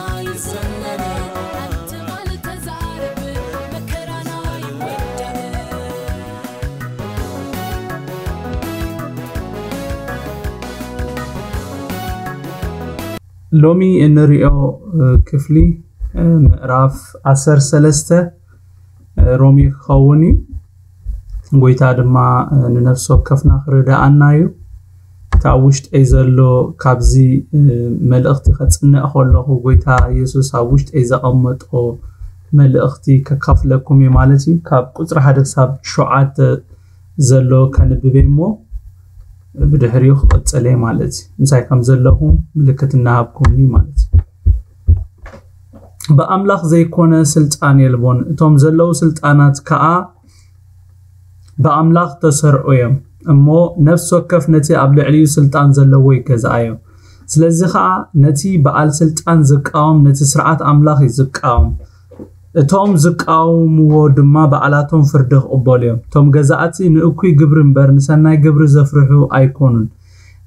ኣይሰነነ ሓንቲ ቃል ተዛረብ መከራና ይወደድ። ሎሚ እንሪኦ ክፍሊ ምዕራፍ ዓሰርተ ሰለስተ ሮሜ ክኸውን እዩ። ጎይታ ድማ ንነፍሲ ወከፍና ክርድኣና እዩ። እታ ውሽጠይ ዘሎ ካብዚ መልእኽቲ ከጽንዕ ከለኹ ጎይታ የሱስ ኣብ ውሽጠይ ዘቐመጦ መልእኽቲ ከካፍለኩም እየ ማለት እዩ። ካብ ቁጽሪ ሓደ ክሳብ ሸውዓተ ዘሎ ከንብብ እየ እሞ ብድሕሪኡ ክቕጽል እየ ማለት እዩ። ምሳይ ከም ዘለኹም ምልክት እናሃብኩምኒ ማለት እዩ። ብኣምላኽ ዘይኮነ ስልጣን የልቦን፣ እቶም ዘለዉ ስልጣናት ከኣ ብኣምላኽ ተሰርዑ እዮም እሞ ነፍሲ ወከፍ ነቲ ኣብ ልዕሊኡ ስልጣን ዘለዎ ይገዝኣዮ። ስለዚ ከኣ ነቲ በዓል ስልጣን ዝቃወም ነቲ ስርዓት ኣምላኽ እዩ ዝቃወም። እቶም ዝቃወምዎ ድማ ባዕላቶም ፍርዲ ክቕበሉ እዮም። እቶም ገዛእቲ ንእኩይ ግብሪ እምበር ንሰናይ ግብሪ ዘፍርሑ ኣይኮኑን።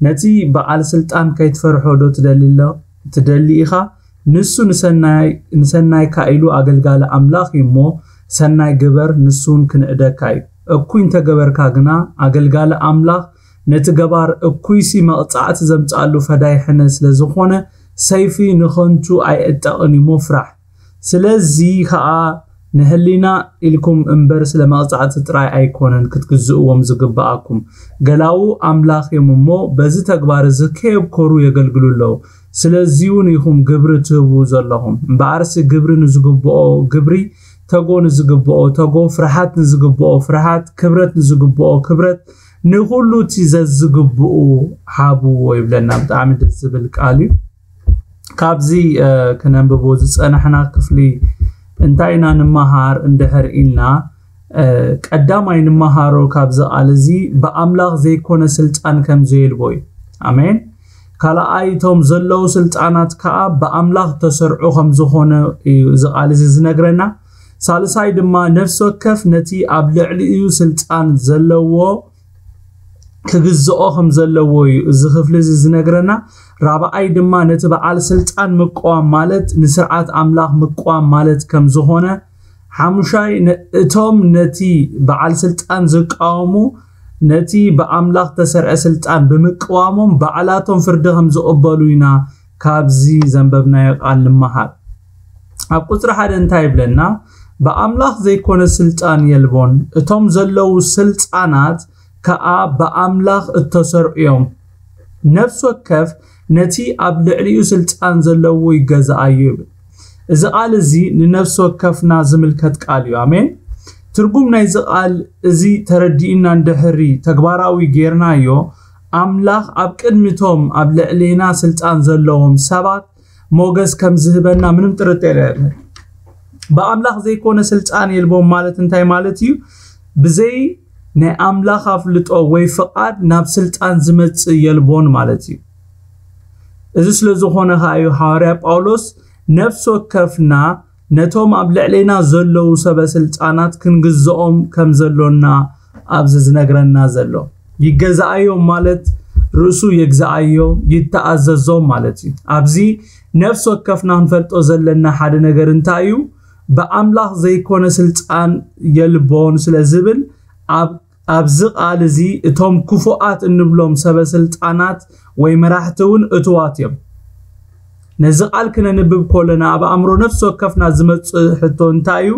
ነቲ በዓል ስልጣን ከይትፈርሖ ዶ ትደሊ ኣሎ ትደሊ ኢኻ? ንሱ ንሰናይ ንሰናይካ ኢሉ ኣገልጋሊ ኣምላኽ እዩ እሞ ሰናይ ግበር፣ ንሱ እውን ክንእደካ እዩ። እኩይ እንተገበርካ ግና ኣገልጋሊ ኣምላኽ ነቲ ገባር እኩይሲ መቕጻዕቲ ዘምጽኣሉ ፈዳይ ሕነ ስለ ዝኾነ ሰይፊ ንኸንቱ ኣይዕጠቕን እዩ እሞ ፍራሕ። ስለዚ ኸኣ ንህሊና ኢልኩም እምበር ስለ መቕጻዕቲ ጥራይ ኣይኮነን ክትግዝእዎም ዝግብኣኩም። ገላዉ ኣምላኽ እዮም እሞ በዚ ተግባር እዚ ከየብኮሩ የገልግሉ ኣለዉ። ስለዚ እውን ኢኹም ግብሪ ትህቡ ዘለኹም። እምበኣርሲ ግብሪ ንዝግብኦ ግብሪ፣ ተጎ ንዝግብኦ ተጎ፣ ፍርሓት ንዝግብኦ ፍርሓት፣ ክብረት ንዝግብኦ ክብረት፣ ንኹሉ እቲ ዘዝግብኡ ሃብዎ ይብለና። ብጣዕሚ ደስ ዝብል ቃል እዩ። ካብዚ ክነንብቦ ዝጸናሕና ክፍሊ እንታይ ኢና ንመሃር እንድሕር ኢልና ቀዳማይ ንመሃሮ ካብዚ ቃል እዚ ብኣምላኽ ዘይኮነ ስልጣን ከም ዘየልቦ እዩ። ኣሜን። ካልኣይ እቶም ዘለዉ ስልጣናት ከዓ ብኣምላኽ ተሰርዑ ከም ዝኾነ እዩ እዚ ቃል እዚ ዝነግረና። ሳልሳይ ድማ ነፍሲ ወከፍ ነቲ ኣብ ልዕሊኡ ስልጣን ዘለዎ ክግዝኦ ከም ዘለዎ እዩ እዚ ክፍሊ እዚ ዝነግረና። ራብዓይ ድማ ነቲ በዓል ስልጣን ምቅዋም ማለት ንስርዓት ኣምላኽ ምቅዋም ማለት ከም ዝኾነ። ሓሙሻይ እቶም ነቲ በዓል ስልጣን ዝቃወሙ ነቲ ብኣምላኽ ተሰርዐ ስልጣን ብምቅዋሞም ባዕላቶም ፍርዲ ከም ዝቕበሉ ኢና ካብዚ ዘንበብናዮ ቃል ንመሃር። ኣብ ቁፅሪ ሓደ እንታይ ይብለና? ብኣምላኽ ዘይኮነ ስልጣን የልቦን፣ እቶም ዘለዉ ስልጣናት ከኣ ብኣምላኽ እተሰርዑ እዮም። ነፍሲ ወከፍ ነቲ ኣብ ልዕሊኡ ስልጣን ዘለዎ ይገዝኣዮ ይብል። እዚ ቃል እዚ ንነፍሲ ወከፍና ዝምልከት ቃል እዩ። ኣሜን። ትርጉም ናይዚ ቃል እዚ ተረዲእና እንድሕሪ ተግባራዊ ጌርናዮ ኣምላኽ ኣብ ቅድሚቶም ኣብ ልዕሌና ስልጣን ዘለዎም ሰባት ሞገስ ከም ዝህበና ምንም ጥርጥር የለን። ብኣምላኽ ዘይኮነ ስልጣን የልቦም ማለት እንታይ ማለት እዩ? ብዘይ ናይ ኣምላኽ ኣፍልጦ ወይ ፍቓድ ናብ ስልጣን ዝመጽእ የልቦን ማለት እዩ። እዚ ስለ ዝኾነ ከኣ እዩ ሃዋርያ ጳውሎስ ነፍሲ ወከፍና ነቶም ኣብ ልዕሌና ዘለዉ ሰበ ስልጣናት ክንግዝኦም ከም ዘሎና ኣብዚ ዝነግረና ዘሎ። ይገዛኣዮም ማለት ርእሱ የግዛኣዮም፣ ይተኣዘዞም ማለት እዩ። ኣብዚ ነፍሲ ወከፍና ክንፈልጦ ዘለና ሓደ ነገር እንታይ እዩ? ብኣምላኽ ዘይኮነ ስልጣን የልቦን ስለ ዝብል ኣብ ኣብዚ ቃል እዚ እቶም ክፉኣት እንብሎም ሰበ ስልጣናት ወይ መራሕቲ እውን እትዋት እዮም። ነዚ ቃል ክነንብብ ከለና ኣብ ኣእምሮ ነፍሲ ወከፍና ዝመፅእ ሕቶ እንታይ እዩ?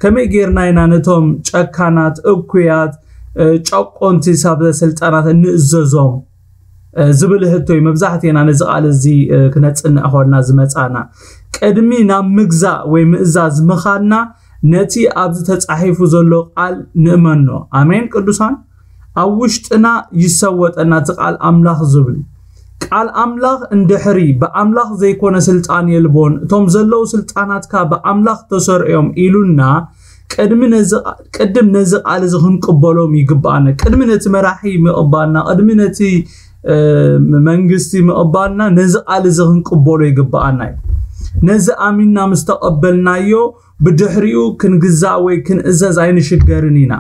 ከመይ ጌርና ኢና ነቶም ጨካናት፣ እኩያት፣ ጨቆንቲ ሰበ ስልጣናት እንእዘዞም ዝብል ሕቶ እዩ። መብዛሕትኤና ነዚ ቃል እዚ ክነፅንዕ ከልና ዝመፃና ቅድሚ ናብ ምግዛእ ወይ ምእዛዝ ምኻድና ነቲ ኣብዚ ተፃሒፉ ዘሎ ቃል ንእመኖ። ኣሜን ቅዱሳን። ኣብ ውሽጥና ይሰወጠና እቲ ቃል ኣምላኽ ዝብል ቃል ኣምላኽ እንድሕሪ ብኣምላኽ ዘይኮነ ስልጣን የልቦን፣ እቶም ዘለዉ ስልጣናትካ ብኣምላኽ ተሰርዑ እዮም ኢሉና፣ ቅድሚ ነዚ ቅድም ነዚ ቃል እዚ ክንቅበሎም ይግብኣና። ቅድሚ ነቲ መራሒ ምቕባልና፣ ቅድሚ ነቲ መንግስቲ ምቕባልና ነዚ ቃል እዚ ክንቅበሎ ይግብኣና እዩ። ነዚ ኣሚንና ምስ ተቐበልናዮ ብድሕሪኡ ክንግዛእ ወይ ክንእዘዝ ኣይንሽገርን ኢና።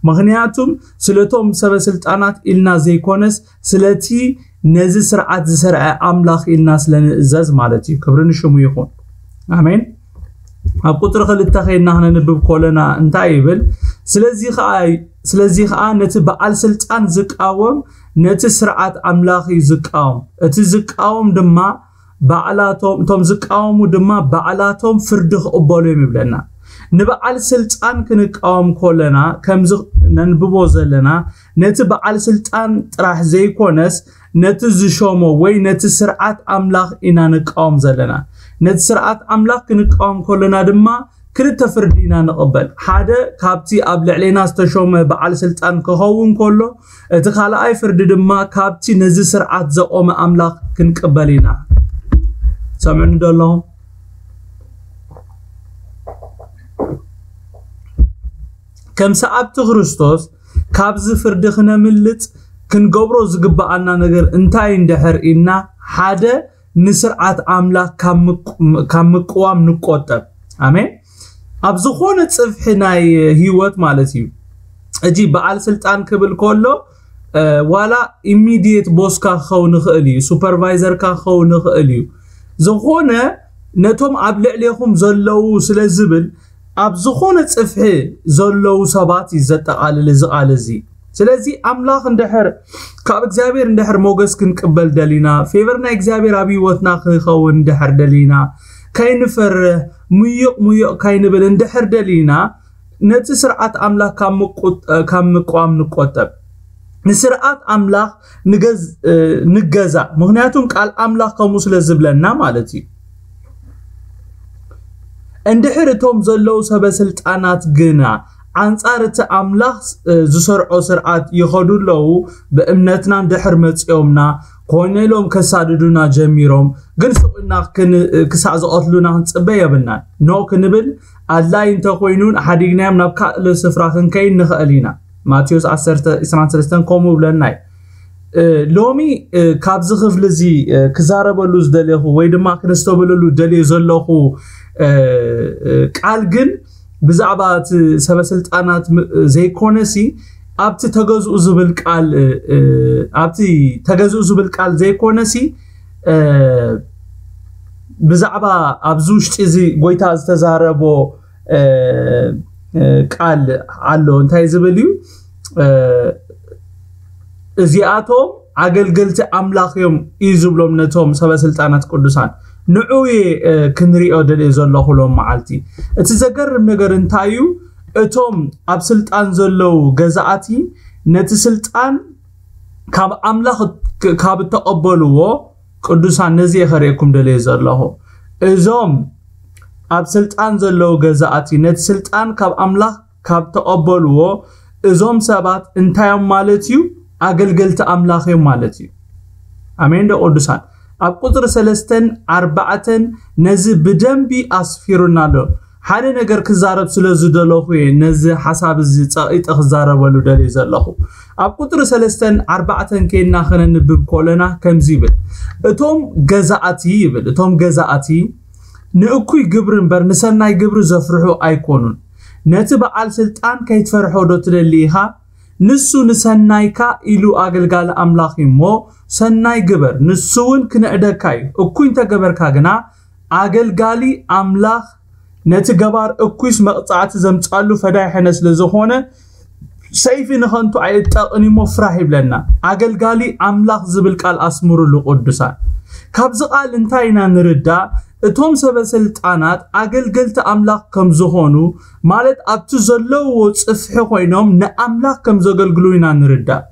ምኽንያቱም ስለቶም ሰበ ስልጣናት ኢልና ዘይኮነስ ስለቲ ነዚ ስርዓት ዝሰርዐ ኣምላኽ ኢልና ስለ ንእዘዝ ማለት እዩ። ክብሪ ንሽሙ ይኹን። ኣሜን። ኣብ ቁፅሪ ክልተ ከይድና ክነንብብ ከለና እንታይ ይብል? ስለዚ ከዓ ስለዚ ከዓ ነቲ በዓል ስልጣን ዝቃወም ነቲ ስርዓት ኣምላኽ እዩ ዝቃወም። እቲ ዝቃወም ድማ ባዕላቶም እቶም ዝቃወሙ ድማ ባዕላቶም ፍርዲ ክቕበሉ እዮም ይብለና። ንበዓል ስልጣን ክንቃወም ከለና ከምዚ ነንብቦ ዘለና ነቲ በዓል ስልጣን ጥራሕ ዘይኮነስ ነቲ ዝሾሞ ወይ ነቲ ስርዓት ኣምላኽ ኢና ንቃወም ዘለና። ነቲ ስርዓት ኣምላኽ ክንቃወም ከለና ድማ ክልተ ፍርዲ ኢና ንቕበል። ሓደ ካብቲ ኣብ ልዕሌና ዝተሾመ በዓል ስልጣን ክኸውን ከሎ፣ እቲ ካልኣይ ፍርዲ ድማ ካብቲ ነዚ ስርዓት ዘቆመ ኣምላኽ ክንቅበል ኢና። ሰምዕኒ ዶ ኣለኹም? ከም ሰዓብቲ ክርስቶስ ካብዚ ፍርዲ ክነምልጥ ክንገብሮ ዝግብኣና ነገር እንታይ እንድሕር ኢልና፣ ሓደ ንስርዓት ኣምላኽ ካብ ምቅ- ካብ ምቅዋም ንቆጠብ። ኣሜን። ኣብ ዝኾነ ጽፍሒ ናይ ህይወት ማለት እዩ። እዚ በዓል ስልጣን ክብል ከሎ እ፣ ዋላ ኢሚዲየት ቦስካ ክኸውን ይኽእል እዩ፣ ሱፐርቫይዘርካ ክኸውን ይኽእል እዩ። ዝኾነ ነቶም ኣብ ልዕሌኹም ዘለዉ ስለ ዝብል ኣብ ዝኾነ ጽፍሒ ዘለዉ ሰባት እዩ ዘጠቓልል እዚ ቃል እዚ። ስለዚ ኣምላኽ እንድሕር ካብ እግዚኣብሔር እንድሕር ሞገስ ክንቅበል ደሊና፣ ፌቨር ናይ እግዚኣብሔር ኣብ ህይወትና ክኸውን እንድሕር ደሊና፣ ከይንፈርህ፣ ሙዩቕ ሙዩቕ ከይንብል እንድሕር ደሊና፣ ነቲ ስርዓት ኣምላኽ ካብ ምቁጥ- ካብ ምቋም ንቆጠብ። ንስርዓት ኣምላኽ ንገዝ- ንገዛእ፣ ምኽንያቱም ቃል ኣምላኽ ከምኡ ስለ ዝብለና ማለት እዩ። እንድሕር እቶም ዘለዉ ሰበ ስልጣናት ግና ኣንጻር እቲ ኣምላኽ ዝሰርዖ ስርዓት ይኸዱ ኣለዉ፣ ብእምነትና እንድሕር መጺኦምና ኮነ ኢሎም ከሳድዱና ጀሚሮም፣ ግን ስቕ ኢልና ክን- ክሳዕ ዝቐትሉና ክንጽበ የብልናን። ኖ ክንብል ኣድላይ እንተኾይኑን ሓዲግናዮም ናብ ካልእ ስፍራ ክንከይድ ንኽእል ኢና። ማቴዎስ ዓሰርተ ዕስራን ሰለስተን ከምኡ ይብለና እዩ። እ፣ ሎሚ እ፣ ካብዚ ክፍሊ እዚ እ፣ ክዛረበሉ ዝደለኹ ወይ ድማ ክነስተብህለሉ ደልየ ዘለኹ እ፣ እ፣ ቃል ግን ብዛዕባ እቲ ሰበ ስልጣናት ም- ዘይኮነሲ ኣብቲ ተገዝኡ ዝብል ቃል እ፣ እ፣ ኣብቲ ተገዝኡ ዝብል ቃል ዘይኮነሲ እ፣ ብዛዕባ ኣብዚ ውሽጢ እዚ ጎይታ ዝተዛረቦ እ፣ እ፣ ቃል ኣሎ። እንታይ ዝብል እዩ? እ፣ እዚኣቶም ኣገልገልቲ ኣምላኽ እዮም እዩ ዝብሎም ነቶም ሰበ ስልጣናት ቅዱሳን። ንዑ እየ እ፣ ክንሪኦ ደልየ ዘለኹ ሎም መዓልቲ። እቲ ዘገርም ነገር እንታይ እዩ? እቶም ኣብ ስልጣን ዘለዉ ገዛእቲ ነቲ ስልጣን ካብ ኣምላኽ ክ- ካብ እተቐበልዎ ቅዱሳን ነዚ እየ ከርእየኩም ደልየ ዘለኹ። እዞም ኣብ ስልጣን ዘለዉ ገዛእቲ ነቲ ስልጣን ካብ ኣምላኽ ካብ ተቐበልዎ እዞም ሰባት እንታይ እዮም ማለት እዩ? ኣገልገልቲ ኣምላኽ እዮም ማለት እዩ። ኣሜን ዶ ቅዱሳን? ኣብ ቁፅሪ ሰለስተን ኣርባዕተን ነዚ ብደንቢ ኣስፊሩና ኣሎ። ሓደ ነገር ክዛረብ ስለ ዝደለኹ እየ ነዚ ሓሳብ እዚ ጸቒጠ ክዛረበሉ ደልየ ዘለኹ። ኣብ ቁፅሪ ሰለስተን ኣርባዕተን ከይድና ክነንብብ ከለና ከምዚ ይብል፣ እቶም ገዛእቲ ይብል፣ እቶም ገዛእቲ ንእኩይ ግብሪ እምበር ንሰናይ ግብሪ ዘፍርሑ ኣይኮኑን። ነቲ በዓል ስልጣን ከይትፈርሖ ዶ ትደሊ ኢኻ? ንሱ ንሰናይካ ኢሉ ኣገልጋሊ ኣምላኽ እዩ እሞ ሰናይ ግበር፣ ንሱ እውን ክንዕደካ እዩ። እኩይ እንተገበርካ ግና ኣገልጋሊ ኣምላኽ ነቲ ገባር እኩይስ መቕጻዕቲ ዘምጻሉ ፈዳይ ሕነ ስለ ዝኾነ ሰይፊ ንኸንቱ ኣይእጠቕን እሞ ፍራህ ይብለና። ኣገልጋሊ ኣምላኽ ዝብል ቃል ኣስምሩሉ ቅዱሳን። ካብዚ ቃል እንታይ ኢና ንርዳእ? እቶም ሰበ ስልጣናት ኣገልገልቲ ኣምላኽ ከም ዝኾኑ ማለት ኣብቲ ዘለውዎ ጽፍሒ ኮይኖም ንኣምላኽ ከም ዘገልግሉ ኢና ንርዳእ።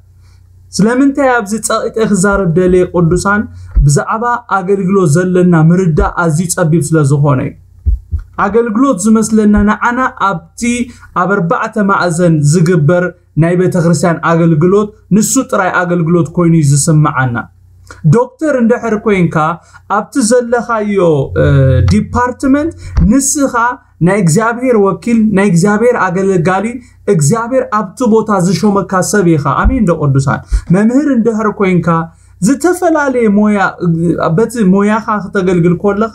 ስለምንታይ ኣብዚ ጸቒጠ ክዛረብ ደልየ ቅዱሳን ብዛዕባ ኣገልግሎት ዘለና ምርዳእ ኣዝዩ ጸቢብ ስለ ዝኾነ እዩ። ኣገልግሎት ዝመስለና ንዓና ኣብቲ ኣብ ኣርባዕተ ማዕዘን ዝግበር ናይ ቤተ ክርስቲያን ኣገልግሎት ንሱ ጥራይ ኣገልግሎት ኮይኑ እዩ ዝስምዓና። ዶክተር እንድሕር ኮይንካ ኣብቲ ዘለኻዮ ዲፓርትመንት ንስኻ ናይ እግዚኣብሔር ወኪል ናይ እግዚኣብሔር ኣገልጋሊ እግዚኣብሔር ኣብቲ ቦታ ዝሾመካ ሰብ ኢኻ። ኣሜን ዶ ቅዱሳን? መምህር እንድሕር ኮይንካ ዝተፈላለየ ሞያ በቲ ሞያኻ ክተገልግል ከለኻ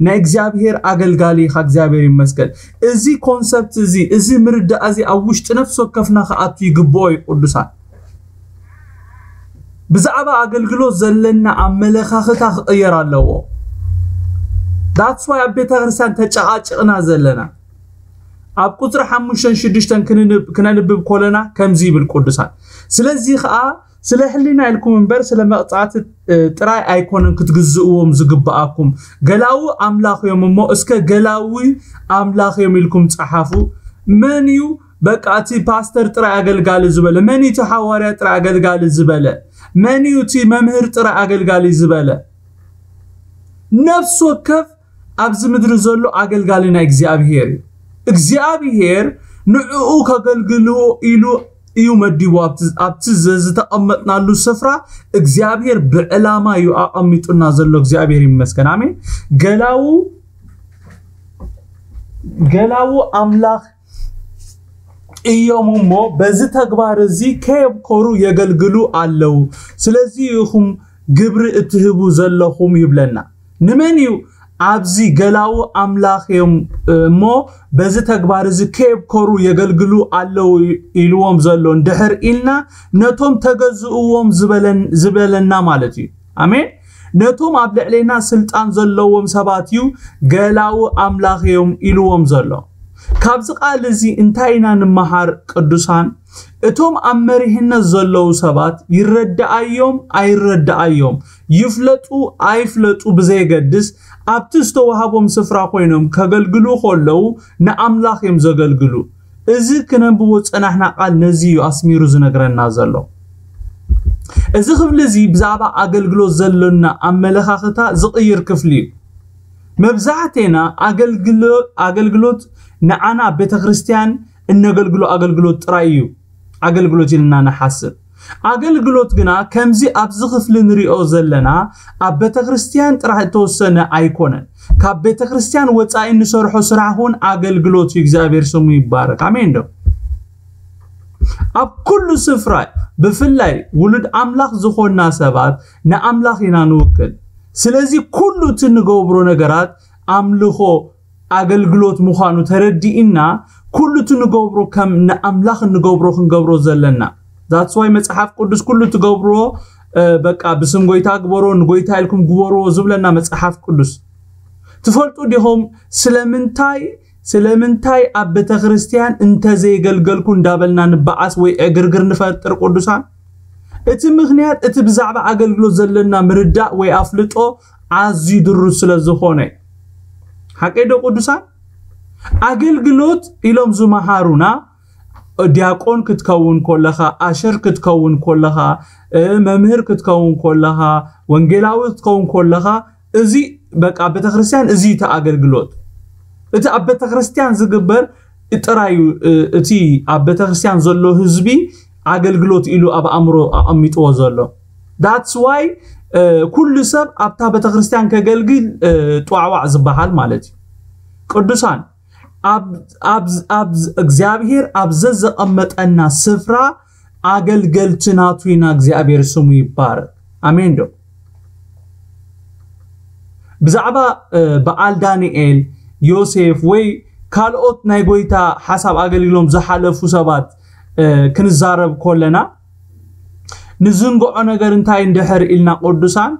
ናይ እግዚኣብሔር ኣገልጋሊ ኢኻ። እግዚኣብሔር ይመስገን። እዚ ኮንሰፕት እዚ እዚ ምርዳእ እዚ ኣብ ውሽጢ ነፍሲ ወከፍና ክኣቱ ይግብኦ እዩ። ቅዱሳን ብዛዕባ ኣገልግሎት ዘለና ኣመለኻኽታ ክቕየር ኣለዎ። That's why ኣብ ቤተ ክርስቲያን ተጨቓጭቕና ዘለና። ኣብ ቁፅሪ ሓሙሽተን ሽዱሽተን ክንንብ- ክነንብብ ኮለና ከምዚ ይብል ቅዱሳን፣ ስለዚህ ከዓ ስለ ሕሊና ኢልኩም እምበር ስለ መቕጻዕቲ ጥራይ ኣይኮነን ክትግዝእዎም ዝግብኣኩም። ገላዊ ኣምላኽ እዮም እሞ እስከ ገላዊ ኣምላኽ እዮም ኢልኩም ጸሓፉ። መን እዩ በቃ እቲ ፓስተር ጥራይ ኣገልጋሊ ዝበለ? መን እዩ እቲ ሓዋርያ ጥራይ ኣገልጋሊ ዝበለ? መን እዩ እቲ መምህር ጥራይ ኣገልጋሊ ዝበለ? ነፍሲ ወከፍ ኣብዚ ምድሪ ዘሎ ኣገልጋሊ ናይ እግዚኣብሄር እዩ። እግዚኣብሄር ንዕኡ ከገልግልዎ ኢሉ እዩ መዲቡ። ኣብቲ- ኣብቲ ዘ- ዝተቐመጥናሉ ስፍራ እግዚኣብሄር ብዕላማ እዩ ኣቐሚጡና ዘሎ። እግዚኣብሄር ይመስገን። ኣሜን። ገላዉ ገላዉ ኣምላኽ እዮም እሞ በዚ ተግባር እዚ ከየብኮሩ የገልግሉ ኣለዉ። ስለዚ ኢኹም ግብሪ እትህቡ ዘለኹም ይብለና። ንመን እዩ ኣብዚ ገላዉ ኣምላኽ እዮም እሞ በዚ ተግባር እዚ ከየብኮሩ የገልግሉ ኣለዉ ኢልዎም ዘሎ እንድሕር ኢልና ነቶም ተገዝእዎም ዝበለን ዝበለና ማለት እዩ። ኣሜን። ነቶም ኣብ ልዕሌና ስልጣን ዘለዎም ሰባት እዩ ገላዊ ኣምላኽ እዮም ኢልዎም ዘሎ። ካብዚ ቃል እዚ እንታይ ኢና ንመሃር ቅዱሳን? እቶም ኣብ መሪሕነት ዘለዉ ሰባት ይረዳኣዮም ኣይረዳኣዮም፣ ይፍለጡ ኣይፍለጡ ብዘየገድስ ኣብቲ ዝተዋሃቦም ስፍራ ኮይኖም ከገልግሉ ከለዉ ንኣምላኽ እዮም ዘገልግሉ። እዚ ክነንብቦ ዝጸናሕና ቃል ነዚ እዩ ኣስሚሩ ዝነግረና ዘሎ። እዚ ክፍሊ እዚ ብዛዕባ ኣገልግሎት ዘሎና ኣመለኻኽታ ዝቕይር ክፍሊ እዩ። መብዛሕቴና ኣገልግሎ- ኣገልግሎት ንዓና ኣብ ቤተ ክርስቲያን እነገልግሎ ኣገልግሎት ጥራይ እዩ ኣገልግሎት ኢልና ንሓስብ። ኣገልግሎት ግና ከምዚ ኣብዚ ክፍሊ ንሪኦ ዘለና ኣብ ቤተ ክርስቲያን ጥራሕ እተወሰነ ኣይኮነን። ካብ ቤተ ክርስቲያን ወፃኢ እንሰርሖ ስራሕ እውን ኣገልግሎት እዩ። እግዚኣብሔር ስሙ ይባረክ። ኣሜን ዶ? ኣብ ኩሉ ስፍራ ብፍላይ ውሉድ ኣምላኽ ዝኾንና ሰባት ንኣምላኽ ኢና ንውክል። ስለዚ ኩሉ እቲ ንገብሮ ነገራት ኣምልኾ ኣገልግሎት ምዃኑ ተረዲእና ኩሉ እቲ ንገብሮ ከም ንኣምላኽ እንገብሮ ክንገብሮ ዘለና። That's why መጽሓፍ ቅዱስ ኩሉ ትገብሮ በቃ ብስም ጎይታ ግበሮ ንጎይታ ኢልኩም ግበርዎ ዝብለና መጽሓፍ ቅዱስ። ትፈልጡ ዲኹም ስለምንታይ ስለምንታይ ኣብ ቤተ ክርስቲያን እንተዘይገልገልኩ እንዳበልና ንበዓስ ወይ ዕግርግር ንፈጥር ቅዱሳን? እቲ ምኽንያት እቲ ብዛዕባ ኣገልግሎት ዘለና ምርዳእ ወይ ኣፍልጦ ኣዝዩ ድሩት ስለ ዝኾነ። ሓቀይ ዶ ቅዱሳን? ኣገልግሎት ኢሎም ዝመሃሩና ዲያቆን ክትከውን ኮለኻ፣ ኣሸር ክትከውን ኮለኻ፣ መምህር ክትከውን ኮለኻ፣ ወንጌላዊ ክትከውን ኮለኻ፣ እዚ በቃ ኣብ ቤተክርስትያን እዚ እቲ ኣገልግሎት እቲ ኣብ ቤተክርስትያን ዝግበር ጥራዩ እቲ ኣብ ቤተክርስትያን ዘሎ ህዝቢ ኣገልግሎት ኢሉ ኣብ ኣእምሮ ኣቐሚጥዎ ዘሎ። That's why ኩሉ ሰብ ኣብታ ቤተክርስትያን ከገልግል ጧዕዋዕ ዝበሃል ማለት እዩ። ቅዱሳን ኣብ እግዚኣብሔር ኣብ ዘዘቐመጠና ስፍራ ኣገልገልቲ ናቱ ኢና። እግዚኣብሔር ስሙ ይባረክ። ኣሜን ዶ? ብዛዕባ በዓል ዳንኤል፣ ዮሴፍ ወይ ካልኦት ናይ ጎይታ ሓሳብ ኣገልግሎም ዝሓለፉ ሰባት ክንዛረብ ኮለና ንዝንግዖ ነገር እንታይ እንድሕር ኢልና ቅዱሳን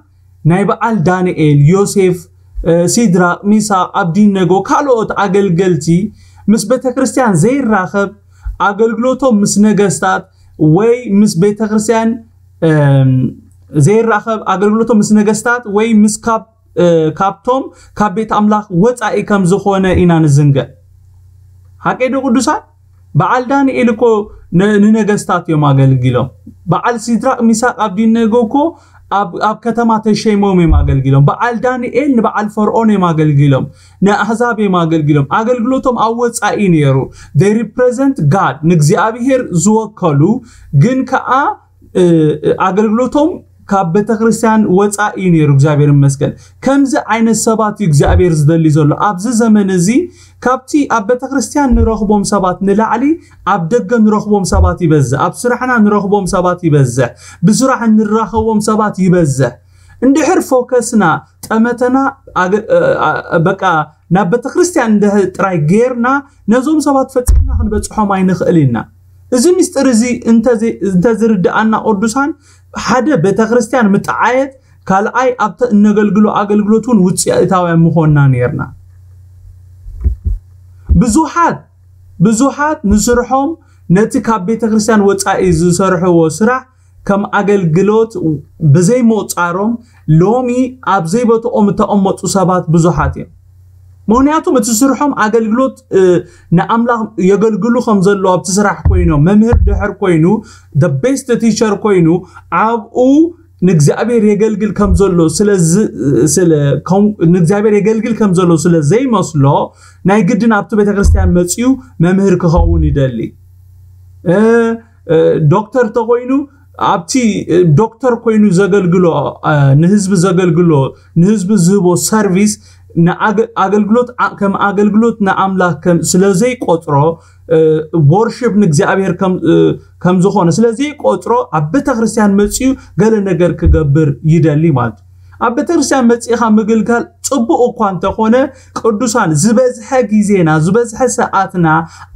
ናይ በዓል ዳንኤል፣ ዮሴፍ፣ ሲድራቅ፣ ሚሳቅ፣ ኣብዲነጎ ካልኦት ኣገልገልቲ ምስ ቤተ ክርስቲያን ዘይራኸብ ኣገልግሎቶም ምስ ነገስታት ወይ ምስ ቤተ ክርስቲያን ዘይራኸብ ኣገልግሎቶም ምስ ነገስታት ወይ ምስ ካብ ካብቶም ካብ ቤት ኣምላኽ ወፃኢ ከም ዝኾነ ኢና ንዝንገዕ። ሓቀይ ዶ ቅዱሳን? በዓል ዳንኤል እኮ ንነገስታት እዮም ኣገልጊሎም። በዓል ሲድራቅ ሚሳቅ ኣብዲነጎ እኮ ኣብ ከተማ ተሸይሞም እዮም ኣገልጊሎም። በዓል ዳንኤል ንበዓል ፈርኦን እዮም ኣገልጊሎም፣ ንኣህዛብ እዮም ኣገልጊሎም። ኣገልግሎቶም ኣብ ወፃኢ ነይሩ። They represent God፣ ንእግዚኣብሔር ዝወከሉ ግን ከዓ ኣገልግሎቶም ካብ ቤተክርስትያን ወፃኢ እዩ ነይሩ። እግዚኣብሔር ይመስገን። ከምዚ ዓይነት ሰባት እዩ እግዚኣብሔር ዝደሊ ዘሎ ኣብዚ ዘመን እዚ። ካብቲ ኣብ ቤተክርስትያን ንረኽቦም ሰባት ንላዕሊ ኣብ ደገ ንረኽቦም ሰባት ይበዝሕ፣ ኣብ ስራሕና ንረኽቦም ሰባት ይበዝሕ፣ ብስራሕ እንራኸቦም ሰባት ይበዝሕ። እንድሕር ፎከስና ጠመተና በቃ ናብ ቤተክርስትያን እንድሕር ጥራይ ጌርና ነዞም ሰባት ፈፂምና ክንበፅሖም ኣይንኽእል ኢና። እዚ ምስጢር እዚ እንተዝርድኣና ቅዱሳን ሓደ ቤተክርስትያን ምጥዓየት ካልኣይ ኣብቲ እነገልግሎ ኣገልግሎት እውን ውፅኢታውያን ምኾንና ነርና። ብዙሓት ብዙሓት ንስርሖም ነቲ ካብ ቤተ ክርስቲያን ወፃኢ ዝሰርሕዎ ስራሕ ከም ኣገልግሎት ብዘይምቑፃሮም ሎሚ ኣብ ዘይቦትኦም እተቐመጡ ሰባት ብዙሓት እዮም። ምኽንያቱም እቲ ስርሖም ኣገልግሎት ንኣምላኽ የገልግሉ ከም ዘለዉ ኣብቲ ስራሕ ኮይኖም መምህር ድሕር ኮይኑ the best teacher ኮይኑ ኣብኡ ንእግዚኣብሔር የገልግል ከም ዘሎ ስለ ንእግዚኣብሔር የገልግል ከም ዘሎ ስለ ዘይመስሎ ናይ ግድን ኣብቲ ቤተክርስትያን መፅዩ መምህር ክኸውን ይደሊ። ዶክተር ተኮይኑ ኣብቲ ዶክተር ኮይኑ ዘገልግሎ ንህዝቢ ዘገልግሎ ንህዝቢ ዝህቦ ሰርቪስ ኣገልግሎት ከም ኣገልግሎት ንኣምላኽ ስለ ዘይቆፅሮ worship ንእግዚኣብሔር ከም ዝኾነ ስለ ዘይቆፅሮ ኣብ ቤተክርስትያን መፅዩ ገለ ነገር ክገብር ይደሊ ማለት እዩ። ኣብ ቤተክርስትያን መፂእኻ ምግልጋል ፅቡቕ እኳ እንተኾነ ቅዱሳን ዝበዝሐ ግዜና ዝበዝሐ ሰዓትና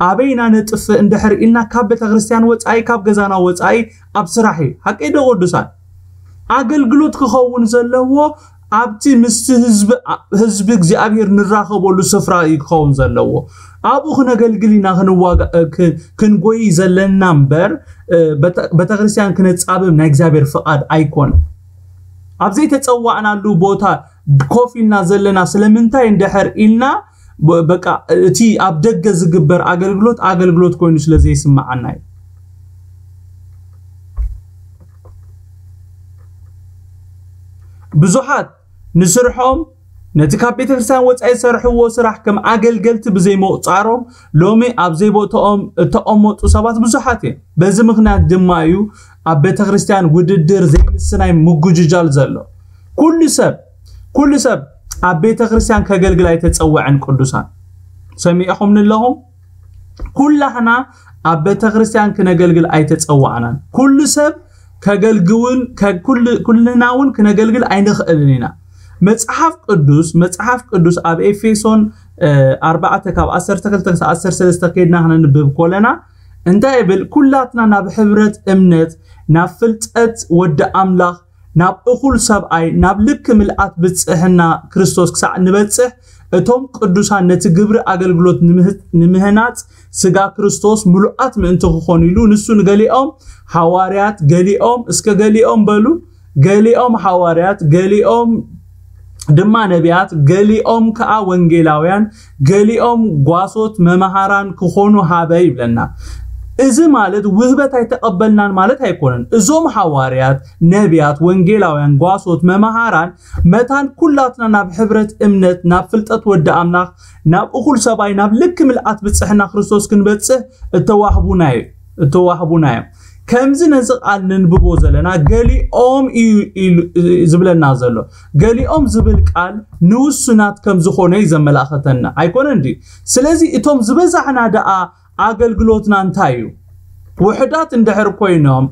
ኣበይና ነጥፍእ እንድሕር ኢልና ካብ ቤተክርስትያን ወፃኢ ካብ ገዛና ወፃኢ ኣብ ስራሕ እዩ። ሓቀይ ዶ ቅዱሳን? ኣገልግሎት ክኸውን ዘለዎ ኣብቲ ምስቲ ህዝቢ እግዚኣብሔር ንራኸበሉ ስፍራ እዩ ክኸውን ዘለዎ። ኣብኡ ክነገልግል ኢና ክንጎይ ዘለና እምበር ቤተክርስትያን ክነጻብብ ናይ እግዚኣብሔር ፍቓድ ኣይኮነ። ኣብ ዘይተጸዋዕናሉ ቦታ ኮፍ ኢልና ዘለና ስለምንታይ እንድሕር ኢልና በቃ እቲ ኣብ ደገ ዝግበር ኣገልግሎት ኣገልግሎት ኮይኑ ስለ ዘይስምዓና እዩ። ብዙሓት ንስርሖም ነቲ ካብ ቤተክርስትያን ወጻኢ ዝሰርሕዎ ስራሕ ከም ኣገልገልቲ ብዘይምቑጻሮም ሎሚ ኣብ ዘይቦትኦም እተቐመጡ ሰባት ብዙሓት እዮም። በዚ ምኽንያት ድማ እዩ ኣብ ቤተክርስትያን ውድድር ዘይምስናይ ምጉጅጃል ዘሎ። ኩሉ ሰብ ኩሉ ሰብ ኣብ ቤተክርስትያን ከገልግል ኣይተጸውዐን። ቅዱሳን ሰሚዕኹምኒ ኣለኹም? ኩላህና ኣብ ቤተክርስትያን ክነገልግል ኣይተጸዋዕናን። ኩሉ ሰብ ከገልግውን ኩልና እውን ክነገልግል ኣይንኽእልን ኢና። መጽሓፍ ቅዱስ መጽሓፍ ቅዱስ ኣብ ኤፌሶን ኣርባዕተ ካብ ዓሰርተ ክልተ ክሳብ ዓሰርተ ሰለስተ ከይድና ክነንብብ ኮለና እንታይ ይብል? ኩላትና ናብ ሕብረት እምነት ናብ ፍልጠት ወዲ ኣምላኽ ናብ እኹል ሰብኣይ ናብ ልክ ምልኣት ብጽሕና ክርስቶስ ክሳዕ ንበጽሕ እቶም ቅዱሳን ነቲ ግብሪ ኣገልግሎት ንምህናጽ ስጋ ክርስቶስ ምሉኣት ምእንቲ ክኾኑ ኢሉ ንሱ ንገሊኦም ሓዋርያት ገሊኦም እስከ ገሊኦም በሉ ገሊኦም ሓዋርያት ገሊኦም ድማ ነቢያት ገሊኦም ከዓ ወንጌላውያን ገሊኦም ጓሶት መምሃራን ክኾኑ ሃበ ይብለና። እዚ ማለት ውህበት ኣይተቐበልናን ማለት ኣይኮነን። እዞም ሓዋርያት ነቢያት ወንጌላውያን ጓሶት መምሃራን መታን ኩላትና ናብ ሕብረት እምነት ናብ ፍልጠት ወዲ ኣምላኽ ናብ እኹል ሰብኣይ ናብ ልክ ምልኣት ብፅሕና ክርስቶስ ክንበፅሕ እተዋህቡና እዩ እተዋህቡና እዮም። ከምዚ ነዚ ቃል ንንብቦ ዘለና ገሊኦም እዩ ዝብለና ዘሎ። ገሊኦም ዝብል ቃል ንውሱናት ከም ዝኾነ እዩ ዘመላኸተና ኣይኮነ እንዲ? ስለዚ እቶም ዝበዛሕና ደኣ ኣገልግሎትና እንታይ እዩ? ውሕዳት እንድሕር ኮይኖም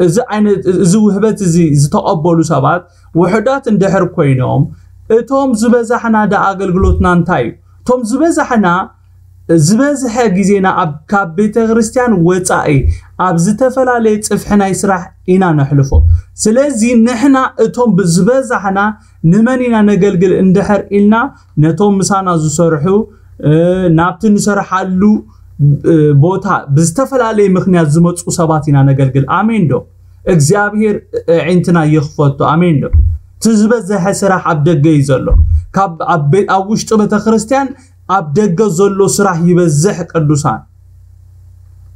እዚ ዓይነት እዚ ውህበት እዚ ዝተቐበሉ ሰባት ውሕዳት እንድሕር ኮይኖም እቶም ዝበዛሕና ደኣ ኣገልግሎትና እንታይ እዩ? እቶም ዝበዛሕና ዝበዝሐ ግዜና ኣብ ካብ ቤተ ክርስቲያን ወጻኢ ኣብ ዝተፈላለየ ጽፍሒ ናይ ስራሕ ኢና ነሕልፎ። ስለዚ ንሕና እቶም ብዝበዛሕና ንመን ኢና ነገልግል እንድሕር ኢልና ነቶም ምሳና ዝሰርሑ ናብቲ ንሰርሓሉ ቦታ ብዝተፈላለየ ምክንያት ዝመፁ ሰባት ኢና ነገልግል። ኣሜን ዶ? እግዚኣብሔር ዕንትና ይኽፈቶ። ኣሜን ዶ? እቲ ዝበዘሐ ስራሕ ኣብ ደገ እዩ ዘሎ። ካብ ኣብ ውሽጢ ቤተክርስትያን ኣብ ደገ ዘሎ ስራሕ ይበዝሕ። ቅዱሳን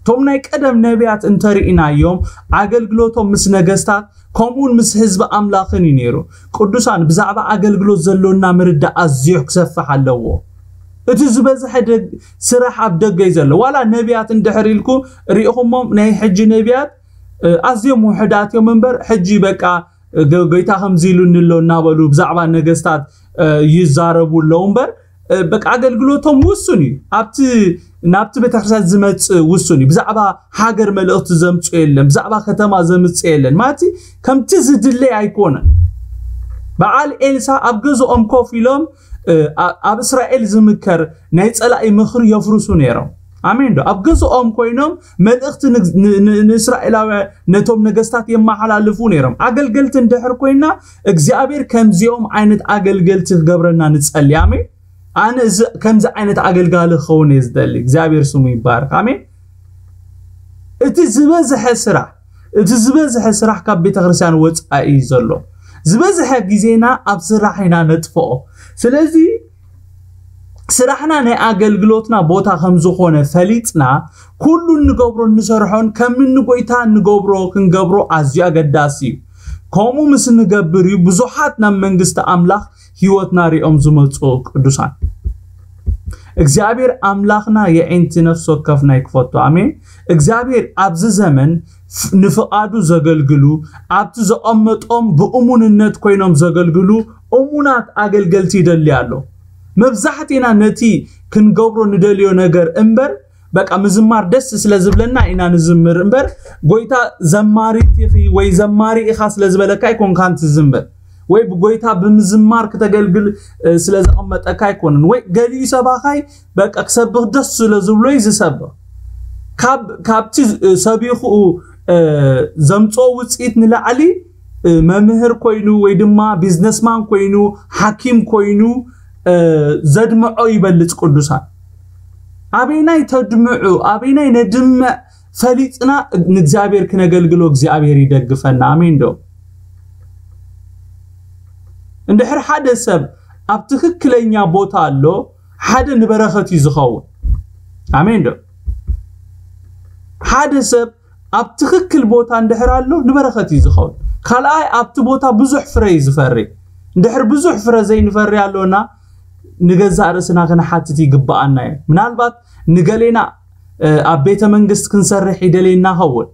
እቶም ናይ ቀደም ነቢያት እንተርኢናዮም ኣገልግሎቶም ምስ ነገስታት ከምኡውን ምስ ህዝቢ ኣምላኽን እዩ ነይሩ። ቅዱሳን ብዛዕባ ኣገልግሎት ዘሎና ምርዳእ ኣዝዩ ክሰፍሕ ኣለዎ። እቲ ዝበዝሐ ስራሕ ኣብ ደገ እዩ ዘሎ። ዋላ ነቢያት እንድሕር ኢልኩ ርኢኹሞም ናይ ሕጂ ነቢያት ኣዝዮም ውሕዳት እዮም እምበር ሕጂ በቃ ጎይታ ከምዚ ኢሉኒ ኣሎ እናበሉ ብዛዕባ ነገስታት ይዛረቡ ኣለዉ እምበር በቃ ኣገልግሎቶም ውሱን እዩ። ኣብቲ ናብቲ ቤተክርስትያን ዝመፅእ ውሱን እዩ። ብዛዕባ ሃገር መልእኽቲ ዘምፅኡ የለን፣ ብዛዕባ ከተማ ዘምፅእ የለን። ማለት ከምቲ ዝድለይ ኣይኮነን። በዓል ኤልሳ ኣብ ገዝኦም ኮፍ ኢሎም ኣብ እስራኤል ዝምከር ናይ ፀላኢ ምኽሪ የፍርሱ ነይሮም። ኣሜን ዶ? ኣብ ገዝኦም ኮይኖም መልእኽቲ ንግ- ን- ን- ንእስራኤላውያን ነቶም ነገስታት የመሓላልፉ ነይሮም። ኣገልገልቲ እንድሕር ኮይና እግዚኣብሔር ከምዚኦም ዓይነት ኣገልገልቲ ክገብረና ንጸሊ። ኣሜን። ኣነ እዚ ከምዚ ዓይነት ኣገልጋሊ ክኸውን እየ ዝደሊ። እግዚኣብሔር ስሙ ይባረክ። ኣሜን። እቲ ዝበዝሐ ስራሕ እቲ ዝበዝሐ ስራሕ ካብ ቤተክርስትያን ወፃኢ እዩ ዘሎ። ዝበዝሐ ግዜና ኣብ ስራሕ ኢና ነጥፍኦ። ስለዚ ስራሕና ናይ ኣገልግሎትና ቦታ ከም ዝኾነ ፈሊጥና ኩሉ እንገብሮ እንሰርሖን ከም ንጎይታ እንገብሮ ክንገብሮ ኣዝዩ ኣገዳሲ እዩ። ከምኡ ምስ ንገብር እዩ ብዙሓት ናብ መንግስቲ ኣምላኽ ህይወትና ሪኦም ዝመፁ። ቅዱሳን እግዚኣብሔር ኣምላኽና የዒንቲ ነፍሲ ወከፍና ይክፈቶ። ኣሜን። እግዚኣብሔር ኣብዚ ዘመን ፍ- ንፍቓዱ ዘገልግሉ ኣብቲ ዘቐመጦም ብእሙንነት ኮይኖም ዘገልግሉ እሙናት ኣገልገልቲ ይደሊ ኣሎ። መብዛሕትና ነቲ ክንገብሮ ንደልዮ ነገር እምበር በቃ ምዝማር ደስ ስለ ዝብለና ኢና ንዝምር እምበር ጎይታ ዘማሪት ኢኺ ወይ ዘማሪ ኢኻ ስለ ዝበለካ ኣይኮንካን ትዝምር ወይ ብጎይታ ብምዝማር ክተገልግል ስለ ዘቐመጠካ ኣይኮንን። ወይ ገሊኡ ሰባኻይ በቃ ክሰብኽ ደስ ስለ ዝብሎ እዩ ዝሰብኽ። ካብ ካብቲ ሰቢኹ ዘምፅኦ ውፅኢት ንላዕሊ መምህር ኮይኑ ወይ ድማ ቢዝነስማን ኮይኑ ሓኪም ኮይኑ ዘድምዖ ይበልፅ። ቅዱሳን ኣበይናይ ተድምዑ ኣበይናይ ነድምዕ ፈሊጥና ንእግዚኣብሔር ክነገልግሎ እግዚኣብሔር ይደግፈና። ኣሜን ዶ? እንድሕር ሓደ ሰብ ኣብ ትክክለኛ ቦታ ኣሎ ሓደ ንበረኸት እዩ ዝኸውን። ኣሜን ዶ? ሓደ ሰብ ኣብ ትክክል ቦታ እንድሕር ኣሎ ንበረኸት እዩ ዝኸውን። ካልኣይ ኣብቲ ቦታ ብዙሕ ፍረ እዩ ዝፈሪ። እንድሕር ብዙሕ ፍረ ዘይንፈሪ ኣሎና ንገዛእ ርእስና ክንሓትት ይግብኣና እዩ። ምናልባት ንገሌና ኣብ ቤተ መንግስት ክንሰርሕ ይደልየና ኸውን።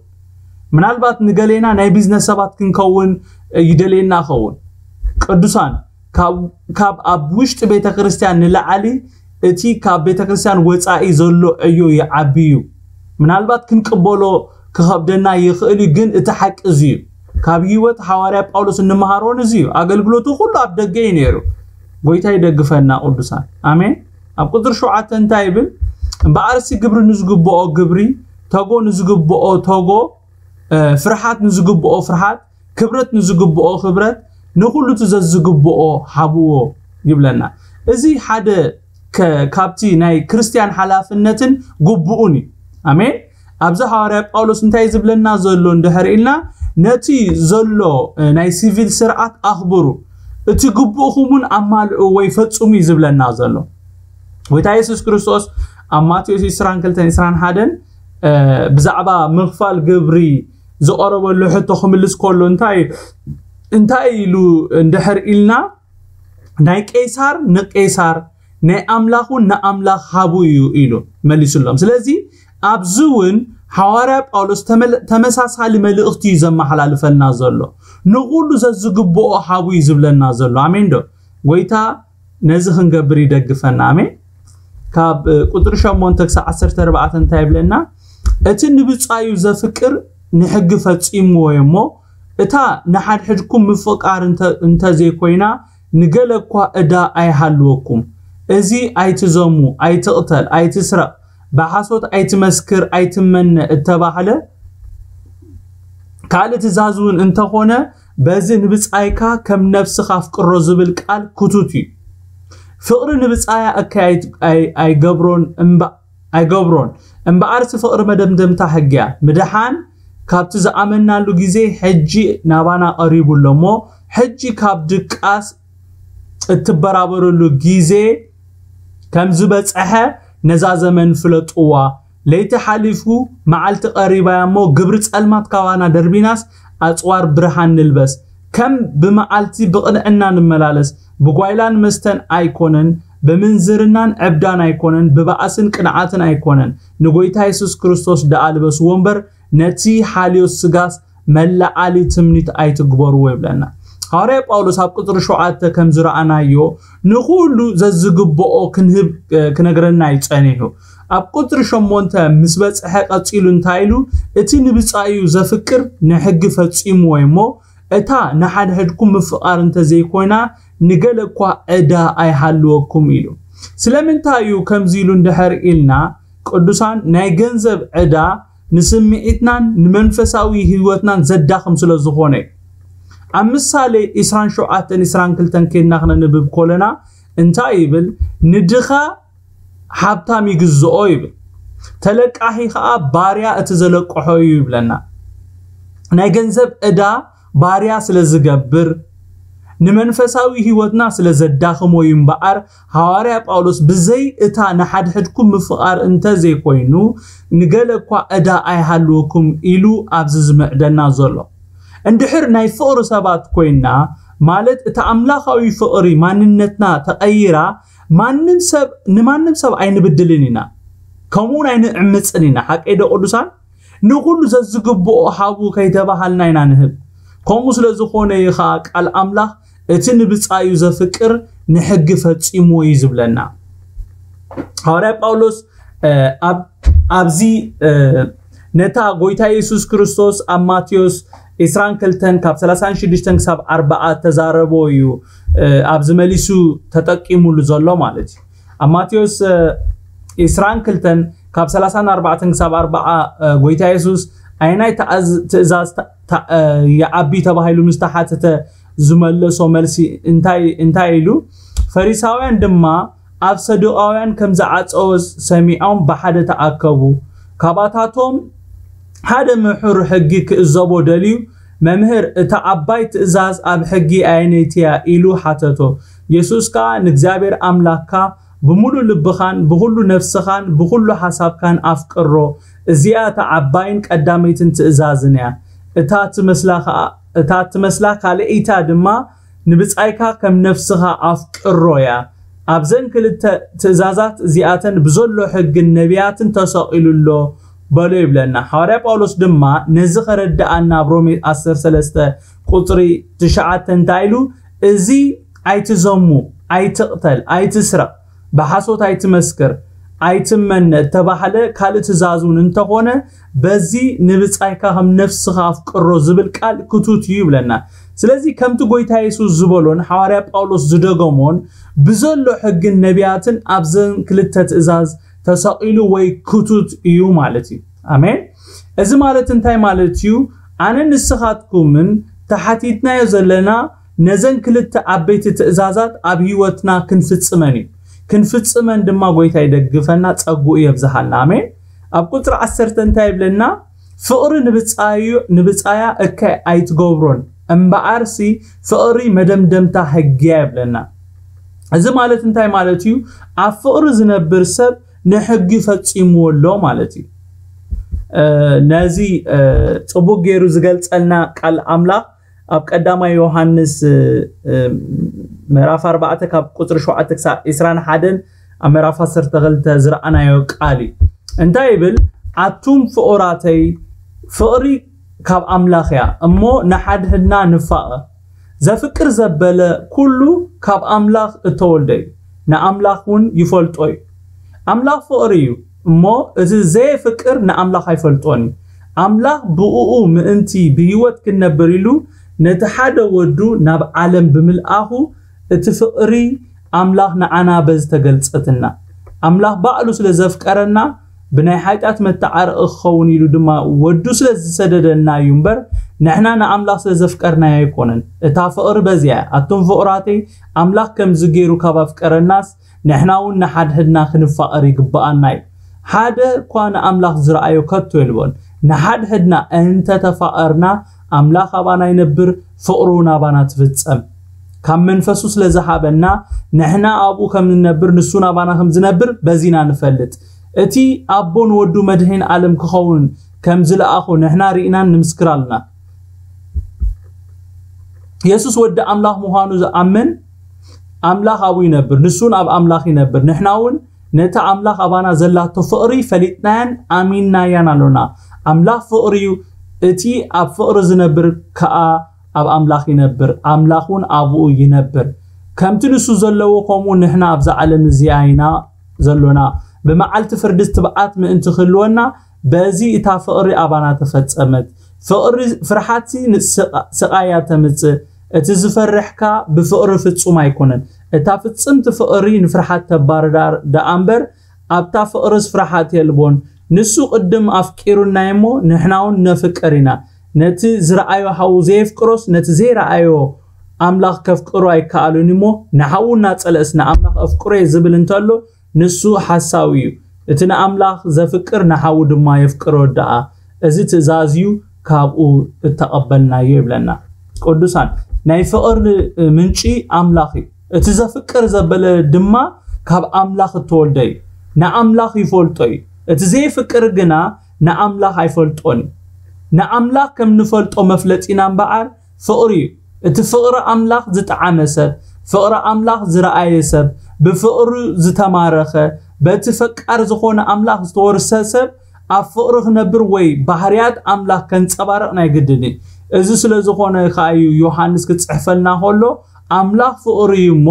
ምናልባት ንገሌና ናይ ቢዝነስ ሰባት ክንከውን ይደልየና ኸውን። ቅዱሳን ካብ ኣብ ውሽጢ ቤተ ክርስቲያን ንላዕሊ እቲ ካብ ቤተ ክርስቲያን ወፃኢ ዘሎ ዕዮ ይዓቢ እዩ። ምናልባት ክንቅበሎ ክኸብደና ይኽእል እዩ፣ ግን እቲ ሓቂ እዚ እዩ። ካብ ህይወት ሃዋርያ ጳውሎስ እንመሃሮን እዚ እዩ። ኣገልግሎቱ ኩሉ ኣብ ደገ እዩ ነይሩ። ጎይታ ይደግፈና ቅዱሳን። ኣሜን። ኣብ ቁፅሪ ሸውዓተ እንታይ ይብል? እምበኣርሲ ግብሪ ንዝግብኦ ግብሪ፣ ተጎ ንዝግብኦ ተጎ፣ ፍርሓት ንዝግብኦ ፍርሓት፣ ክብረት ንዝግብኦ ክብረት፣ ንኹሉ እቲ ዘዝግብኦ ሃብዎ ይብለና። እዚ ሓደ ከ- ካብቲ ናይ ክርስቲያን ሓላፍነትን ግቡኡን እዩ። ኣሜን። ኣብዚ ሃዋርያ ጳውሎስ እንታይ ዝብለና ዘሎ እንድሕር ኢልና ነቲ ዘሎ ናይ ሲቪል ስርዓት ኣኽብሩ፣ እቲ ግቡእኹም እውን ኣማልኡ ወይ ፈጽሙ እዩ ዝብለና ዘሎ። ጎይታ የሱስ ክርስቶስ ኣብ ማቴዎስ ዕስራን ክልተን ዕስራን ሓደን ብዛዕባ ምኽፋል ግብሪ ዝቐረበሉ ሕቶ ክምልስ ከሎ እንታይ እንታይ ኢሉ እንድሕር ኢልና ናይ ቄሳር ንቄሳር ናይ ኣምላኽ እውን ንኣምላኽ ሃቡ እዩ ኢሉ መሊሱሎም። ስለዚ ኣብዚ እውን ሃዋርያ ጳውሎስ ተመሳሳሊ መልእኽቲ እዩ ዘመሓላልፈልና ዘሎ። ንኹሉ ዘዝግብኦ ሃቡ እዩ ዝብለና ዘሎ። ኣሜን ዶ? ጎይታ ነዚ ክንገብር ይደግፈና። ኣሜን። ካብ ቁፅሪ ሸሞንተ ክሳብ ዓሰርተ ኣርባዕተ እንታይ ይብለና? እቲ ንብፃዩ ዘፍቅር ንሕጊ ፈፂምዎ እሞ እታ ንሓድሕድኩም ምፍቃር እንተዘይኮይና ንገለ እኳ እዳ ኣይሃልወኩም። እዚ ኣይትዘሙ፣ ኣይትቕተል፣ ኣይትስረቕ፣ ብሓሶት ኣይትመስክር፣ ኣይትመነ እተባህለ ካልእ ትእዛዝ እውን እንተኾነ በዚ ንብጻይካ ከም ነፍስኻ ኣፍቅሮ ዝብል ቃል ክቱት እዩ። ፍቕሪ ንብጻያ እከይ ኣይገብሮን እምባ ኣይገብሮን እምበኣርሲ ፍቕሪ መደምደምታ ሕጊያ ምድሓን ካብቲ ዝኣመናሉ ግዜ ሕጂ ናባና ቀሪቡ ኣሎ እሞ ሕጂ ካብ ድቃስ እትበራበርሉ ግዜ ከም ዝበጽሐ ነዛ ዘመን ፍለጥዋ። ለይቲ ሓሊፉ መዓልቲ ቀሪባ እያ እሞ ግብሪ ጸልማት ካባና ደርቢናስ ኣጽዋር ብርሃን ንልበስ። ከም ብመዓልቲ ብቕንዕና ንመላለስ። ብጓይላን መስተን ኣይኮነን፣ ብምንዝርናን ዕብዳን ኣይኮነን፣ ብባእስን ቅንዓትን ኣይኮነን፣ ንጎይታ የሱስ ክርስቶስ ደኣ ልበስዎ እምበር ነቲ ሓልዮት ስጋስ መለዓሊ ትምኒት ኣይትግበርዎ ይብለና። ሃዋርያ ጳውሎስ ኣብ ቁፅሪ ሸውዓተ ከም ዝረኣናዮ ንኹሉ ዘዝግብኦ ክንህብ ክነግረና እዩ ፀኒሑ። ኣብ ቁፅሪ ሸሞንተ ምስ በፅሐ ቀፂሉ እንታይ ኢሉ? እቲ ንብፃዩ ዘፍቅር ንሕጊ ፈፂምዎ እሞ እታ ንሓድሕድኩም ምፍቓር እንተዘይኮይና ንገለ እኳ ዕዳ ኣይሃልወኩም ኢሉ። ስለምንታይ እዩ ከምዚ ኢሉ እንድሕር ኢልና ቅዱሳን ናይ ገንዘብ ዕዳ ንስምዒትናን ንመንፈሳዊ ህይወትናን ዘዳኽም ስለ ዝኾነ እዩ። ኣብ ምሳሌ ዕስራን ሸውዓተን ዕስራን ክልተን ኬድና ክነንብብ ኮለና እንታይ ይብል? ንድኻ ሃብታም ይግዝኦ ይብል፣ ተለቃሒ ከዓ ባርያ እቲ ዘለቅሖ እዩ ይብለና። ናይ ገንዘብ ዕዳ ባርያ ስለ ዝገብር ንመንፈሳዊ ህይወትና ስለ ዘዳኽሞ እዩ እምበኣር፣ ሃዋርያ ጳውሎስ ብዘይ እታ ንሓድሕድኩም ምፍቓር እንተ ዘይኮይኑ ንገለ እኳ ዕዳ ኣይሃልወኩም ኢሉ ኣብዚ ዝምዕደና ዘሎ። እንድሕር ናይ ፍቕሪ ሰባት ኮይና፣ ማለት እቲ ኣምላኻዊ ፍቕሪ ማንነትና ተቐይራ፣ ማንም ሰብ ንማንም ሰብ ኣይንብድልን ኢና፣ ከምኡውን ኣይንዕምፅን ኢና። ሓቀይ ዶ ቅዱሳን? ንኹሉ ዘዝግብኦ ሃቡ ከይተባሃልና ኢና ንህብ። ከምኡ ስለ ዝኾነ እዩ ኸዓ ቃል ኣምላኽ እቲ ንብጻዩ ዘፍቅር ንሕጊ ፈጺምዎ እዩ ዝብለና። ሃዋርያ ጳውሎስ ኣብዚ ነታ ጎይታ የሱስ ክርስቶስ ኣብ ማቴዎስ ዕስራን ክልተን ካብ ሰላሳን ሽዱሽተን ክሳብ ኣርባዓ ተዛረቦ እዩ ኣብዚ መሊሱ ተጠቂሙሉ ዘሎ ማለት እዩ። ኣብ ማቴዎስ ዕስራን ክልተን ካብ ሰላሳን ኣርባዕተን ክሳብ ኣርባዓ ጎይታ የሱስ ኣይናይ ትእዛዝ ይዓቢ ተባሂሉ ምስ ተሓተተ ዝመለሶ መልሲ እንታይ ኢሉ? ፈሪሳውያን ድማ ኣብ ሰዱቃውያን ከም ዝዓጸወ ሰሚዖም ብሓደ ተኣከቡ። ካባታቶም ሓደ ምሑር ሕጊ ክእዘቦ ደልዩ፣ መምህር፣ እታ ዓባይ ትእዛዝ ኣብ ሕጊ ኣየነይቲ እያ? ኢሉ ሓተቶ። የሱስ ከኣ ንእግዚኣብሔር ኣምላኽካ ብምሉእ ልብኻን ብኹሉ ነፍስኻን ብኹሉ ሓሳብካን ኣፍቅሮ። እዚኣ እታ ዓባይን ቀዳመይትን ትእዛዝን እያ። እታ ትመስላ ከኣ እታ ትመስላ ካልኣይታ ድማ ንብጻይካ ከም ነፍስኻ ኣፍቅሮ እያ። ኣብዘን ክልተ ትእዛዛት እዚኣተን ብዘሎ ሕግን ነቢያትን ተሰቒሉ ኣሎ በሎ ይብለና። ሃዋርያ ጳውሎስ ድማ ነዚ ከረድኣና ኣብ ሮሜ ዓሰርተ ሰለስተ ቁጽሪ ትሽዓተ እንታይ ኢሉ? እዚ ኣይትዘሙ፣ ኣይትቕተል፣ ኣይትስረቕ፣ ብሓሶት ኣይትመስክር፣ ኣይትመነ እተባህለ ካልእ ትእዛዝ እውን እንተኾነ በዚ ንብጻይካ ከም ነፍስኻ ኣፍቅሮ ዝብል ቃል ክቱት እዩ ይብለና። ስለዚ ከምቲ ጎይታ የሱስ ዝበሎን ሃዋርያ ጳውሎስ ዝደገሞን ብዘሎ ሕግን ነቢያትን ኣብዘን ክልተ ትእዛዝ ተሰቒሉ ወይ ክቱት እዩ ማለት እዩ። ኣሜን። እዚ ማለት እንታይ ማለት እዩ? ኣነ ንስኻትኩምን ተሓቲትናዮ ዘለና ነዘን ክልተ ዓበይቲ ትእዛዛት ኣብ ህይወትና ክንፍጽመን እዩ። ክንፍጽመን ድማ ጎይታ ይደግፈና፣ ጸጉኡ የብዝሃልና። ኣሜን። ኣብ ቁጽሪ ዓሰርተ እንታይ ይብለና? ፍቕሪ ንብጻዩ ንብጻያ እከይ ኣይትገብሮን፣ እምበኣርሲ ፍቕሪ መደምደምታ ሕጊያ ይብለና። እዚ ማለት እንታይ ማለት እዩ? ኣብ ፍቕሪ ዝነብር ሰብ ንሕጊ ፈጺምዎ ኣሎ ማለት እዩ። ነዚ ጽቡቅ ገይሩ ዝገልጸልና ቃል ኣምላኽ ኣብ ቀዳማይ ዮሃንስ ምዕራፍ ኣርባዕተ ካብ ቁጽሪ ሸውዓተ ክሳብ ዕስራን ሓደን ኣብ ምዕራፍ ዓሰርተ ክልተ ዝረኣናዮ ቃል እዩ። እንታይ ይብል? ኣቱም ፍቑራተይ፣ ፍቕሪ ካብ ኣምላኽ እያ እሞ ንሓድሕድና ንፋቐር። ዘፍቅር ዘበለ ኩሉ ካብ ኣምላኽ እተወልደ እዩ፣ ንኣምላኽ እውን ይፈልጦ እዩ። ኣምላኽ ፍቕሪ እዩ እሞ እቲ ዘየፍቅር ንኣምላኽ ኣይፈልጦን እዩ። ኣምላኽ ብእኡ ምእንቲ ብህይወት ክንነብር ኢሉ ነቲ ሓደ ወዱ ናብ ዓለም ብምልኣኹ እቲ ፍቕሪ ኣምላኽ ንዓና በዚ ተገልጸትና። ኣምላኽ ባዕሉ ስለ ዘፍቀረና ብናይ ሓጢኣት መተዓረቒ ክኸውን ኢሉ ድማ ወዱ ስለ ዝሰደደና እዩ እምበር ንሕና ንኣምላኽ ስለ ዘፍቀርናዮ ኣይኮነን። እታ ፍቕሪ በዚኣ እያ። ኣቱም ፍቑራተይ ኣምላኽ ከምዚ ገይሩ ካብ ኣፍቀረናስ ንሕና እውን ንሓድሕድና ክንፋቐር ይግብኣና እዩ። ሓደ እኳ ንኣምላኽ ዝረኣዮ ከቶ የልቦን። ንሓድሕድና እንተተፋቐርና ኣምላኽ ኣባና ይነብር፣ ፍቕሩ ናባና ትፍጸም። ካብ መንፈሱ ስለ ዝሃበና ንሕና ኣብኡ ከም ንነብር ንሱ ናባና ከም ዝነብር በዚና ንፈልጥ። እቲ ኣቦ ንወዱ መድሕን ዓለም ክኸውን ከም ዝለኣኾ ንሕና ርኢናን ንምስክር ኣለና። የሱስ ወዲ ኣምላኽ ምዃኑ ዝኣምን ኣምላኽ ኣብኡ ይነብር፣ ንሱን ኣብ ኣምላኽ ይነብር። ንሕና እውን ነቲ ኣምላኽ ኣባና ዘላቶ ፍቕሪ ፈሊጥናያን ኣሚንናያን ኣሎና። ኣምላኽ ፍቕሪ እዩ፣ እቲ ኣብ ፍቕሪ ዝነብር ከኣ ኣብ ኣምላኽ ይነብር፣ ኣምላኽ እውን ኣብኡ ይነብር። ከምቲ ንሱ ዘለዎ ከምኡ ንሕና ኣብዛ ዓለም እዚኣ ኢና ዘሎና። ብመዓልቲ ፍርዲ ትብዓት ምእንቲ ክህልወና በዚ እታ ፍቕሪ ኣባና ተፈጸመት። ፍቕሪ ፍርሓትሲ ስቓያ ተምጽእ፣ እቲ ዝፈርሕካ ብፍቕሪ ፍጹም ኣይኮነን። እታ ፍጽምቲ ፍቕሪ ንፍርሓት ተባርር ደኣ እምበር ኣብታ ፍቕርስ ፍርሓት የልቦን። ንሱ ቅድም ኣፍቂሩና እሞ ንሕና እውን ነፍቅር ኢና። ነቲ ዝረኣዮ ሓዉ ዘየፍቅሮስ ነቲ ዘይረኣዮ ኣምላኽ ከፍቅሮ ኣይከኣሉን እሞ፣ ንሓዉ እናጸለእስ ንኣምላኽ ኣፍቅሮ እየ ዝብል እንተሎ፣ ንሱ ሓሳዊ እዩ። እቲ ንኣምላኽ ዘፍቅር ንሓዉ ድማ የፍቅሮ ደኣ። እዚ ትእዛዝ እዩ፣ ካብኡ እተቐበልናዮ ይብለና። ቅዱሳን፣ ናይ ፍቕሪ ምንጪ ኣምላኽ እዩ። እቲ ዘፍቅር ዘበለ ድማ ካብ ኣምላኽ እተወልደ እዩ። ንኣምላኽ ይፈልጦ እዩ። እቲ ዘይፍቅር ግና ንኣምላኽ ኣይፈልጦን እዩ። ንኣምላኽ ከም ንፈልጦ መፍለጢና እምበኣር ፍቕሪ እዩ። እቲ ፍቕሪ ኣምላኽ ዝጠዓመ ሰብ፣ ፍቕሪ ኣምላኽ ዝረኣየ ሰብ፣ ብፍቕሪ ዝተማረኸ፣ በቲ ፈቃር ዝኾነ ኣምላኽ ዝተወርሰ ሰብ ኣብ ፍቕሪ ክነብር ወይ ባህርያት ኣምላኽ ከንጸባርቕ ናይ ግድን እዩ። እዚ ስለ ዝኾነ ከኣ እዩ ዮሃንስ ክጽሕፈልና ከሎ ኣምላኽ ፍቕሪ እዩ እሞ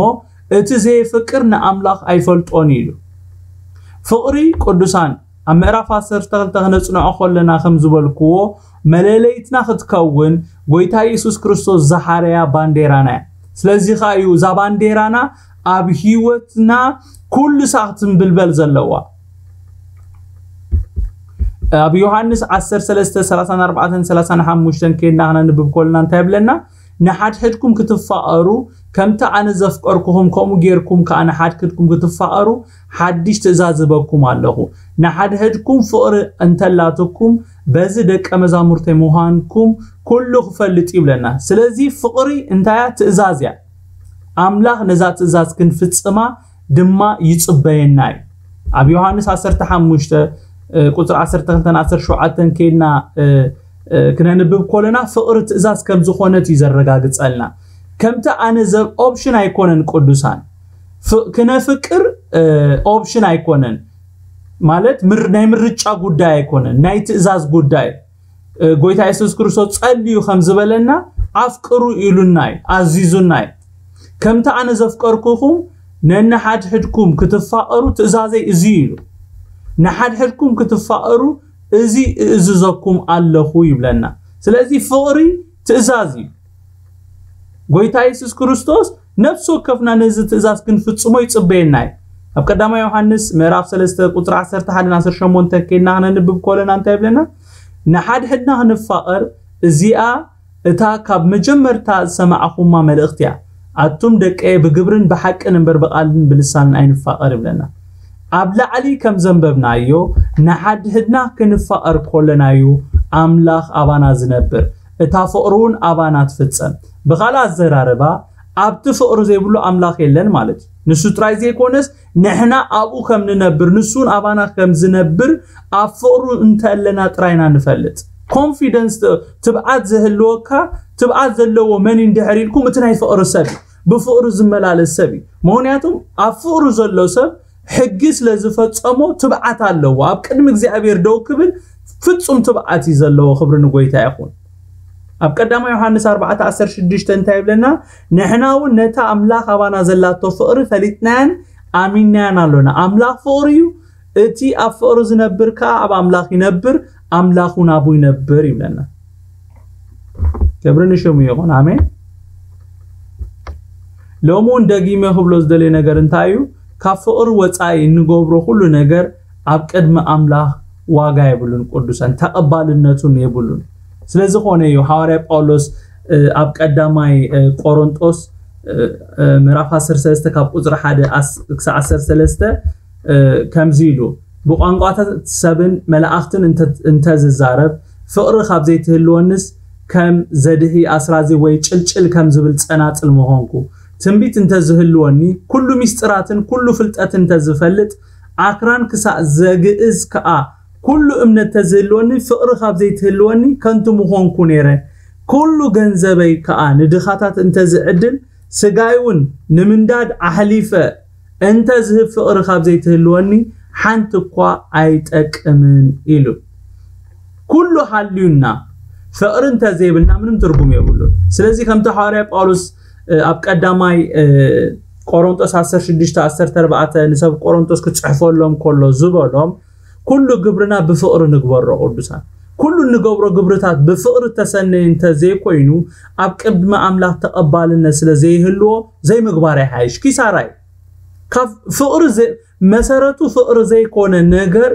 እቲ ዘየፍቅር ንኣምላኽ ኣይፈልጦን ኢሉ። ፍቕሪ ቅዱሳን ኣብ ምዕራፍ ዓሰርተ ክልተ ክነጽንዖ ከለና ከም ዝበልክዎ መለለይትና ክትከውን ጎይታ የሱስ ክርስቶስ ዝሓረያ ባንዴራና እያ። ስለዚ ከኣ እዩ እዛ ባንዴራና ኣብ ህይወትና ኩሉ ሰዓት ትንብልበል ዘለዋ። ኣብ ዮሃንስ ዓሰርተ ሰለስተ ሰላሳን ኣርባዕተን ሰላሳን ሓሙሽተን ከይድና ክነንብብ ከለና እንታይ ይብለና? ንሓድሕድኩም ክትፋቐሩ ከምቲ ኣነ ዘፍቀርኩኹም ከምኡ ጌርኩም ከኣ ንሓድሕድኩም ክትፋቐሩ ሓድሽ ትእዛዝ እበኩም ኣለኹ። ንሓድሕድኩም ፍቕሪ እንተላትኩም በዚ ደቀ መዛሙርተይ ምዃንኩም ኩሉ ክፈልጥ ይብለና። ስለዚ ፍቕሪ እንታይ እያ? ትእዛዝ እያ። ኣምላኽ ነዛ ትእዛዝ ክንፍጽማ ድማ ይጽበየና እዩ። ኣብ ዮሃንስ ዓሰርተ ሓሙሽተ ቁፅሪ ዓሰርተ ክልተን ዓሰርተ ሸውዓተን ከይድና ክነንብብ ከለና ፍቕሪ ትእዛዝ ከም ዝኾነት እዩ ዘረጋግፀልና። ከምቲ ኣነ ዘብ ኦፕሽን ኣይኮነን ቅዱሳን፣ ክነፍቅር ኦፕሽን ኣይኮነን ማለት ናይ ምርጫ ጉዳይ ኣይኮነን፣ ናይ ትእዛዝ ጉዳይ። ጎይታ የሱስ ክርስቶስ ጸልዩ ከም ዝበለና ኣፍቅሩ ኢሉና እዩ፣ ኣዚዙና እዩ። ከምቲ ኣነ ዘፍቀርኩኹም ነንሓድሕድኩም ክትፋቐሩ ትእዛዘይ እዚ እዩ ኢሉ። ንሓድሕድኩም ክትፋቐሩ እዚ እእዝዘኩም ኣለኹ ይብለና። ስለዚ ፍቕሪ ትእዛዝ እዩ። ጎይታ የሱስ ክርስቶስ ነፍሲ ወከፍና ነዚ ትእዛዝ ክንፍጽሞ ይጽበየና እዩ። ኣብ ቀዳማይ ዮሃንስ ምዕራፍ ሰለስተ ቁጽሪ ዓሰርተ ሓደን ዓሰርተ ሸሞንተን ከይድና ክነንብብ ከለና እንታይ ይብለና? ንሓድሕድና ክንፋቐር እዚኣ እታ ካብ መጀመርታ ዝሰማዕኹማ መልእኽቲ እያ። ኣቱም ደቀየ ብግብርን ብሓቅን እምበር ብቓልን ብልሳንን ኣይንፋቐር ይብለና። ኣብ ላዕሊ ከም ዘንበብናዮ ንሓድሕድና ክንፋቐር ከለና እዩ ኣምላኽ ኣባና ዝነብር፣ እታ ፍቕሪ እውን ኣባና ትፍጸም። ብኻልእ ኣዘራርባ ኣብቲ ፍቕሪ ዘይብሉ ኣምላኽ የለን ማለት እዩ። ንሱ ጥራይ ዘይኮነስ ንሕና ኣብኡ ከም ንነብር ንሱን ኣባና ከም ዝነብር ኣብ ፍቕሩ እንተለና ጥራይና ንፈልጥ። ኮንፊደንስ ትብዓት ዝህልወካ ትብዓት ዘለዎ መን እንድሕር ኢልኩም እቲ ናይ ፍቕሪ ሰብ እዩ። ብፍቕሪ ዝመላለስ ሰብ እዩ። ምኽንያቱም ኣብ ፍቕሩ ዘሎ ሰብ ሕጊ ስለ ዝፈጸሞ ትብዓት ኣለዎ። ኣብ ቅድሚ እግዚኣብሔር ደው ክብል ፍጹም ትብዓት እዩ ዘለዎ። ክብሪ ንጎይታ ይኹን። ኣብ ቀዳማይ ዮሃንስ ኣርባዕተ ዓሰርተ ሽዱሽተ እንታይ ይብለና? ንሕና እውን ነታ ኣምላኽ ኣባና ዘላቶ ፍቕሪ ፈሊጥናያን ኣሚንናያን ኣሎና። ኣምላኽ ፍቕሪ እዩ። እቲ ኣብ ፍቕሪ ዝነብር ከኣ ኣብ ኣምላኽ ይነብር፣ ኣምላኽ እውን ኣብኡ ይነብር ይብለና። ክብሪ ንሽሙ ይኹን። ኣሜን። ሎሚ እውን ደጊመ ክብሎ ዝደልየ ነገር እንታይ እዩ? ካብ ፍቕሪ ወጻኢ እንገብሮ ኩሉ ነገር ኣብ ቅድሚ ኣምላኽ ዋጋ የብሉን፣ ቅዱሳን ተቐባልነቱን የብሉን። ስለዝኾነ እዩ ሃዋርያ ጳውሎስ ኣብ ቀዳማይ ቆሮንጦስ ምዕራፍ ዓሰርተ ሰለስተ ካብ ቁፅሪ ሓደ ክሳብ ዓሰርተ ሰለስተ ከምዚ ኢሉ፣ ብቋንቋታት ሰብን መላእኽትን እንተዝዛረብ ፍቕሪ ካብ ዘይትህልወንስ ከም ዘድሂ ኣስራዚ ወይ ጭልጭል ከም ዝብል ጸናጽል ምኾንኩ። ትንቢት እንተዝህልወኒ ኩሉ ሚስጥራትን ኩሉ ፍልጠትን እንተዝፈልጥ ኣክራን ክሳእ ዘግእዝ ከኣ ኩሉ እምነት ተዝህልወኒ ፍቕሪ ካብ ዘይትህልወኒ ከንቱ ምኾንኩ ነይረ። ኩሉ ገንዘበይ ከኣ ንድኻታት እንተዝዕድል ስጋይ እውን ንምንዳድ ኣሕሊፈ እንተ ዝህብ ፍቕሪ ካብ ዘይትህልወኒ ሓንቲ እኳ ኣይጠቅምን ኢሉ። ኩሉ ሃልዩና ፍቕሪ እንተ ዘይብልና ምንም ትርጉም የብሉን። ስለዚ ከምቲ ሃዋርያ ጳውሎስ ኣብ ቀዳማይ ቆሮንጦስ ዓሰርተ ሽዱሽተ ዓሰርተ ኣርባዕተ ንሰብ ቆሮንጦስ ክጽሕፈሎም ከሎ ዝበሎም ኩሉ ግብርና ብፍቕሪ ንግበሮ ቅዱሳን። ኩሉ እንገብሮ ግብርታት ብፍቕሪ ተሰነየ እንተ ዘይኮይኑ ኣብ ቅድሚ ኣምላኽ ተቐባልነት ስለ ዘይህልዎ ዘይምግባር ይሓይሽ። ኪሳራ እዩ። ካብ ፍቕሪ ዘ- መሰረቱ ፍቕሪ ዘይኮነ ነገር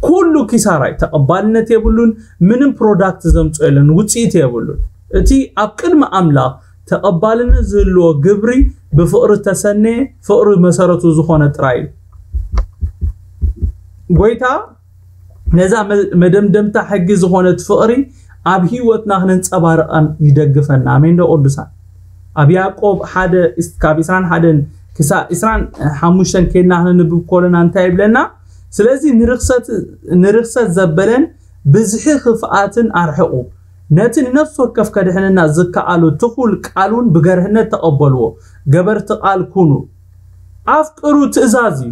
ኩሉ ኪሳራ እዩ። ተቐባልነት የብሉን። ምንም ፕሮዳክት ዘምፅኦ የለን፣ ውፅኢት የብሉን። እቲ ኣብ ቅድሚ ኣምላኽ ተቐባልነት ዝህልዎ ግብሪ ብፍቕሪ ተሰነየ፣ ፍቕሪ መሰረቱ ዝኾነ ጥራይ እዩ። ጎይታ ነዛ መ- መደምደምታ ሕጊ ዝኾነት ፍቕሪ ኣብ ህይወትና ክነንፀባርቓን ይደግፈና። ኣሜን ዶ ቅዱሳን? ኣብ ያዕቆብ ሓደ ካብ ዕስራን ሓደን ክሳብ ዕስራን ሓሙሽተን ከይድና ክነንብብ ከለና እንታይ ይብለና? ስለዚ ንርክሰት ንርክሰት ዘበለን ብዝሒ ክፍኣትን ኣርሕቑ፣ ነቲ ንነፍሲ ወከፍ ከድሕነና ዝከኣሎ ትኹል ቃል እውን ብገርህነት ተቐበልዎ። ገበርቲ ቃል ኩኑ። ኣፍቅሩ ትእዛዝ እዩ።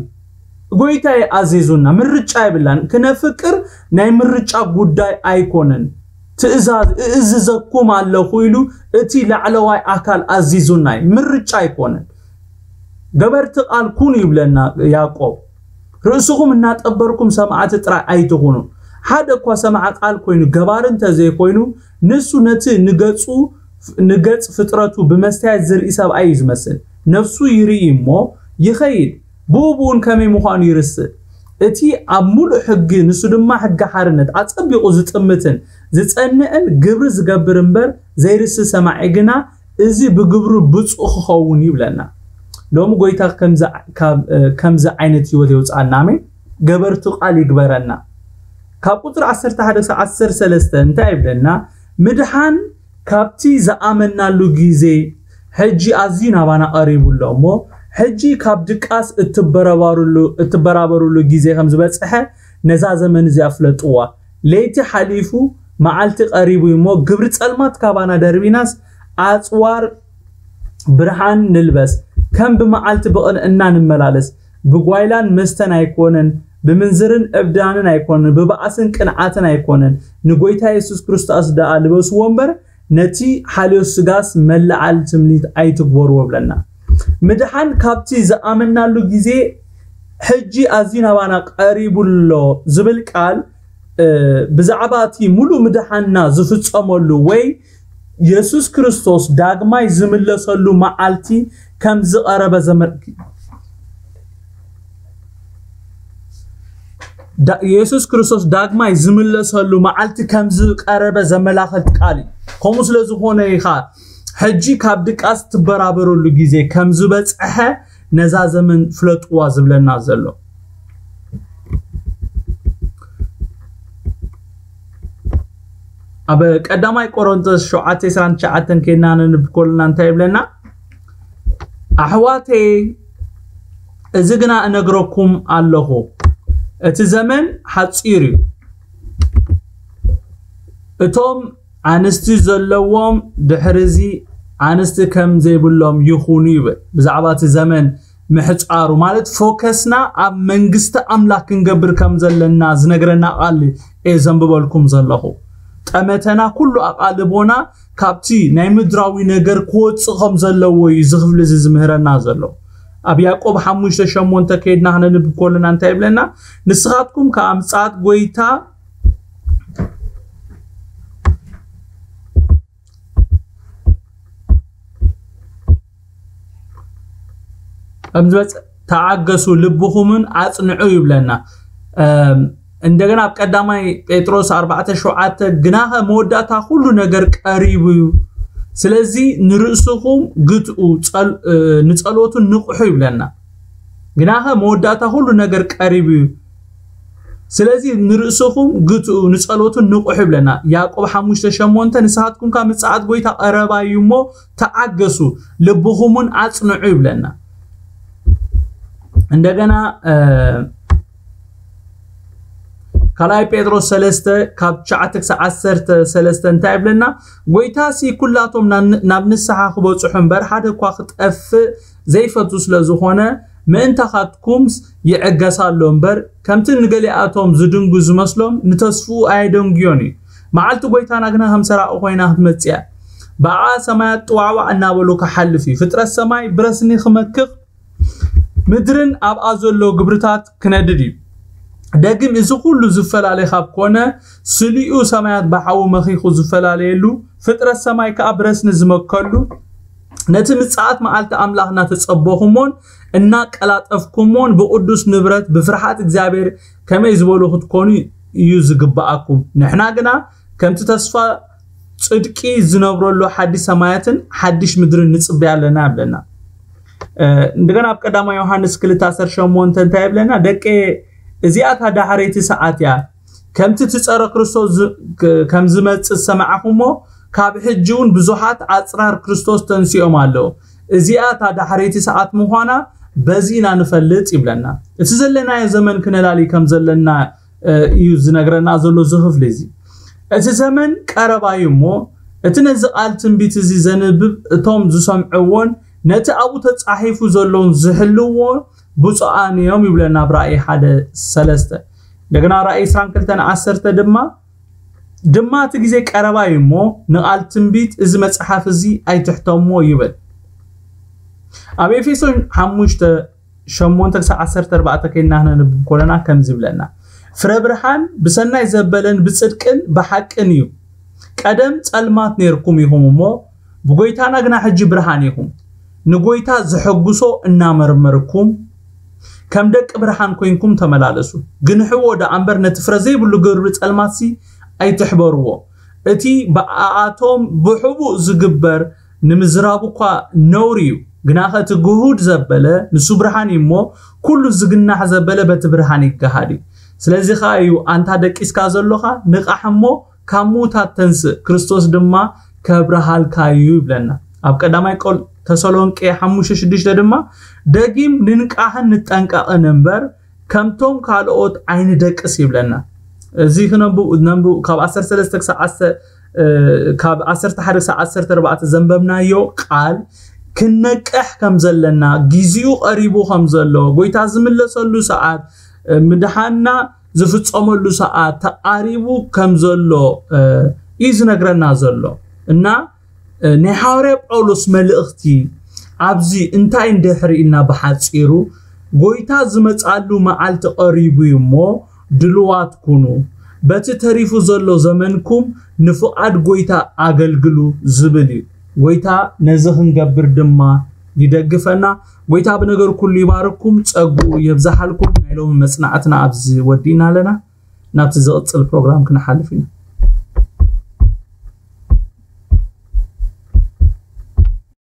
ጎይታ ኣዚዙና፣ ምርጫ የብላን። ክነፍቅር ናይ ምርጫ ጉዳይ ኣይኮነን። ትእዛዝ እእዝዘኩም ኣለኹ ኢሉ እቲ ላዕለዋይ ኣካል ኣዚዙና እዩ። ምርጫ ኣይኮነን። ገበርቲ ቃል ኩኑ ይብለና ያዕቆብ። ርእስኹም እናጠበርኩም ሰማዕቲ ጥራይ ኣይትኹኑ። ሓደ እኳ ሰማዕ ቃል ኮይኑ ገባሪ እንተዘይኮይኑ፣ ንሱ ነቲ ንገጹ ንገጽ ፍጥረቱ ብመስትያት ዝርኢ ሰብኣይ እዩ ዝመስል። ነፍሱ ይርኢ እሞ ይኸይድ፣ ብኡ ብኡን ከመይ ምዃኑ ይርስእ። እቲ ኣብ ሙሉእ ሕጊ፣ ንሱ ድማ ሕጊ ሓርነት፣ ኣጸቢቑ ዝጥምትን ዝጸንዕን ግብሪ ዝገብር እምበር ዘይርሲ ሰማዒ ግና፣ እዚ ብግብሩ ብፁዕ ክኸውን ይብለና። ሎሚ ጎይታ ከምዚ ካብ- ከምዚ ዓይነት ህይወት የውፅኣና። ኣሜን። ገበርቲ ቃል ይግበረና። ካብ ቁፅሪ ዓሰርተ ሓደ ክሳብ ዓሰርተ ሰለስተ እንታይ ይብለና? ምድሓን ካብቲ ዝኣመናሉ ግዜ ሕጂ ኣዝዩ ናባና ቀሪቡ ኣሎ እሞ፣ ሕጂ ካብ ድቃስ እትበረባርሉ- እትበራበሩሉ ግዜ ከም ዝበፅሐ ነዛ ዘመን እዚኣ ፍለጥዋ። ለይቲ ሓሊፉ መዓልቲ ቀሪቡ እሞ፣ ግብሪ ጸልማት ካባና ደርቢናስ፣ ኣጽዋር ብርሃን ንልበስ። ከም ብመዓልቲ ብቕንዕና ንመላለስ። ብጓይላን መስተን ኣይኮነን፣ ብምንዝርን ዕብዳንን ኣይኮነን፣ ብባእስን ቅንዓትን ኣይኮነን፣ ንጎይታ የሱስ ክርስቶስ ደኣ ልበስዎ እምበር፣ ነቲ ሓልዮት ስጋስ መለዓል ትምኒት ኣይትግበርዎ ብለና። ምድሓን ካብቲ ዝኣመናሉ ግዜ ሕጂ ኣዝዩ ናባና ቀሪቡ ኣሎ ዝብል ቃል፣ እ፣ ብዛዕባ እቲ ሙሉእ ምድሓንና ዝፍጸመሉ ወይ የሱስ ክርስቶስ ዳግማይ ዝምለሰሉ መዓልቲ ከም ዝቐረበ ዘመ- ዳ- የሱስ ክርስቶስ ዳግማይ ዝምለሰሉ መዓልቲ ከም ዝቐረበ ዘመላኽት ቃል እዩ። ከምኡ ስለ ዝኾነ ኢኻ ሕጂ ካብ ድቃስ ትበራበረሉ ግዜ ከም ዝበጽሐ ነዛ ዘመን ፍለጥዋ ዝብለና ዘሎ። ኣብ ቀዳማይ ቆሮንቶስ ሸውዓተ ዕስራን ትሽዓተን ከይድና ነንብብ ከለና እንታይ ይብለና? ኣሕዋተይ፣ እዚ ግና እነግረኩም ኣለኹ፣ እቲ ዘመን ሓጺር እዩ። እቶም ኣንስቲ ዘለዎም ድሕርዚ ኣንስቲ ከም ዘይብሎም ይኹኑ ይብል። ብዛዕባ እቲ ዘመን ምሕጻሩ ማለት ፎከስና ኣብ መንግስቲ ኣምላኽ ክንገብር ከም ዘለና ዝነግረና ቃል እየ ዘንብበልኩም ዘለኹ። ጠመተና ኩሉ ኣቓልቦና ካብቲ ናይ ምድራዊ ነገር ክወጽእ ከም ዘለዎ እዩ እዚ ክፍሊ እዚ ዝምህረና ዘሎ። ኣብ ያዕቆብ ሓሙሽተ ሸሞንተ ከይድና ክነንብብ ከለና እንታይ ይብለና? ንስኻትኩም ከኣ ምጽኣት ጎይታ ከም ዝበጽ- ተዓገሱ፣ ልብኹምን ኣጽንዑ ይብለና። እም፣ እንደገና ኣብ ቀዳማይ ጴጥሮስ ኣርባዕተ ሸውዓተ፣ ግናኸ መወዳእታ ኩሉ ነገር ቀሪቡ እዩ፣ ስለዚ ንርእስኹም ግትኡ፣ ጸል- እ፣ ንጸሎትን ንቕሑ ይብለና። ግናኸ መወዳእታ ኩሉ ነገር ቀሪቡ እዩ፣ ስለዚ ንርእስኹም ግትኡ፣ ንጸሎትን ንቕሑ ይብለና። ያዕቆብ ሓሙሽተ ሸሞንተ፣ ንስኻትኩም ከኣ ምጽኣት ጎይታ ቀረባ እዩ እሞ ተዓገሱ፣ ልብኹምን ኣጽንዑ ይብለና። እንደገና እ፣ ካልኣይ ጴጥሮስ ሰለስተ ካብ ትሽዓተ ክሳብ ዓሰርተ ሰለስተ እንታይ ይብለና? ጎይታሲ ኩላቶም ናብ- ናብ ንስሓ ክበጽሑ እምበር ሓደ እኳ ክጠፍእ ዘይፈቱ ስለ ዝኾነ፣ ምእንታኻትኩምስ ይዕገስ ኣሎ እምበር፣ ከምቲ ንገሊኣቶም ዝድንጉ ዝመስሎም ንተስፍኡ ኣየደንጉዮን እዩ። መዓልቲ ጎይታና ግና ከም ሰራቒ ኮይና ክትመጽእ እያ። ብኣ ሰማያት ጥዋዕዋዕ እናበሉ ክሓልፍ እዩ። ፍጥረት ሰማይ ብረስኒ ክመክኽ፣ ምድርን ኣብኣ ዘሎ ግብርታት ክነድድ እዩ። ደጊም እዚ ኩሉ ዝፈላለ ካብ ኮነ፣ ስሊኡ ሰማያት ብሓዊ መኺኹ ዝፈላለየሉ፣ ፍጥረት ሰማይ ከኣ ብረስኒ ዝመከሉ፣ ነቲ ምጽኣት መዓልቲ ኣምላኽ እናተጸበኹሞን እናቀላጠፍኩሞን ብቕዱስ ንብረት ብፍርሃት እግዚኣብሔር ከመይ ዝበሉ ክትኮኑ እዩ ዝግብኣኩም። ንሕና ግና ከምቲ ተስፋ ጽድቂ ዝነብረሉ ሓድሽ ሰማያትን ሓድሽ ምድርን ንጽበያ ኣለና ይብለና። እንደገና ኣብ ቀዳማይ ዮሃንስ ክልተ ዓሰርተ ሸሞንተ እንታይ ይብለና? ደቂ፣ እዚኣ እታ ዳሕረይቲ ሰዓት እያ። ከምቲ እቲ ጸረ ክርስቶስ ከም ዝመጽእ ዝሰማዕኹሞ፣ ካብ ሕጂ እውን ብዙሓት ኣጽራር ክርስቶስ ተንሲኦም ኣለዉ። እዚኣ እታ ዳሕረይቲ ሰዓት ምዃና በዚ ኢና ንፈልጥ ይብለና። እቲ ዘለናዮ ዘመን ክነላሊ ከም ዘለና እዩ ዝነግረና ዘሎ እዚ ክፍሊ እዚ። እቲ ዘመን ቀረባ እዩ እሞ፣ እቲ ነዚ ቃል ትንቢት እዚ ዘንብብ፣ እቶም ዝሰምዕዎን ነቲ ኣብኡ ተጻሒፉ ዘለውን ዝሕልዎ ብፁዓን እዮም ይብለና ኣብ ራእይ ሓደ ሰለስተ። እንደገና ራእይ ዕስራን ክልተን ዓሰርተ ድማ፣ ድማ እቲ ግዜ ቀረባ እዩ እሞ፣ ንቓል ትንቢት እዚ መጽሓፍ እዚ ኣይትሕተሞ ይብል። ኣብ ኤፌሶን ሓሙሽተ ሸሞንተ ክሳብ ዓሰርተ ኣርባዕተ ከይድና ክነንብብ ከለና ከምዚ ይብለና፣ ፍረ ብርሃን ብሰናይ ዘበለን ብጽድቅን ብሓቅን እዩ። ቀደም ጸልማት ነርኩም ኢኹም እሞ፣ ብጎይታና ግና ሕጂ ብርሃን ኢኹም። ንጎይታ ዝሕጉሶ እናመርመርኩም፣ ከም ደቂ ብርሃን ኮይንኩም ተመላለሱ። ግንሕዎ ደኣ እምበር፣ ነቲ ፍረ ዘይብሉ ግብሪ ጸልማትሲ ኣይትሕበርዎ። እቲ ብኣኣቶም ብሕቡእ ዝግበር ንምዝራቡ እኳ ነውሪ እዩ። ግናኸ እቲ ግሁድ ዘበለ ንሱ ብርሃን እዩ እሞ፣ ኩሉ ዝግናሕ ዘበለ በቲ ብርሃን ይገሃድ እዩ። ስለዚ ኸኣ እዩ ኣንታ ደቂስካ ዘሎኻ ንቓሕ እሞ ካብ ምዉታት ተንስእ፣ ክርስቶስ ድማ ከብርሃልካ እዩ ይብለና። ኣብ ቀዳማይ ቆል-፣ ተሰሎንቄ ሓሙሽተ ሽዱሽተ ድማ፣ ደጊም ንንቃሕን ንጠንቀቕን እምበር ከምቶም ካልኦት ኣይንደቅስ ይብለና። እዚ ክነንብብ፣ ነንብብ ካብ ዓሰርተ ሰለስተ ክሳብ ዓሰርተ፣ እ፣ ካብ ዓሰርተ ሓደ ክሳብ ዓሰርተ ኣርባዕተ ዘንበብናዮ ቃል ክንነቅሕ ከም ዘለና፣ ግዚኡ ቀሪቡ ከም ዘሎ፣ ጎይታ ዝምለሰሉ ሰዓት፣ እ፣ ምድሓንና ዝፍጸመሉ ሰዓት ተቓሪቡ ከም ዘሎ፣ እ፣ እዩ ዝነግረና ዘሎ። እና፣ እ፣ ናይ ሃዋርያ ጳውሎስ መልእኽቲ ኣብዚ እንታይ እንድሕር ኢልና ብሓጺሩ፣ ጎይታ ዝመጻሉ መዓልቲ ቀሪቡ እዩ እሞ ድሉዋት ኩኑ፣ በቲ ተሪፉ ዘሎ ዘመንኩም ንፍቓድ ጎይታ ኣገልግሉ ዝብል እዩ። ጎይታ ነዚ ክንገብር ድማ ይደግፈና። ጎይታ ብነገር ኩሉ ይባርኩም፣ ጸግኡ የብዝሓልኩም። ናይ ሎሚ መጽናዕትና ኣብዚ ወዲእና ኣለና። ናብቲ ዝቕጽል ፕሮግራም ክንሓልፍ ኢና።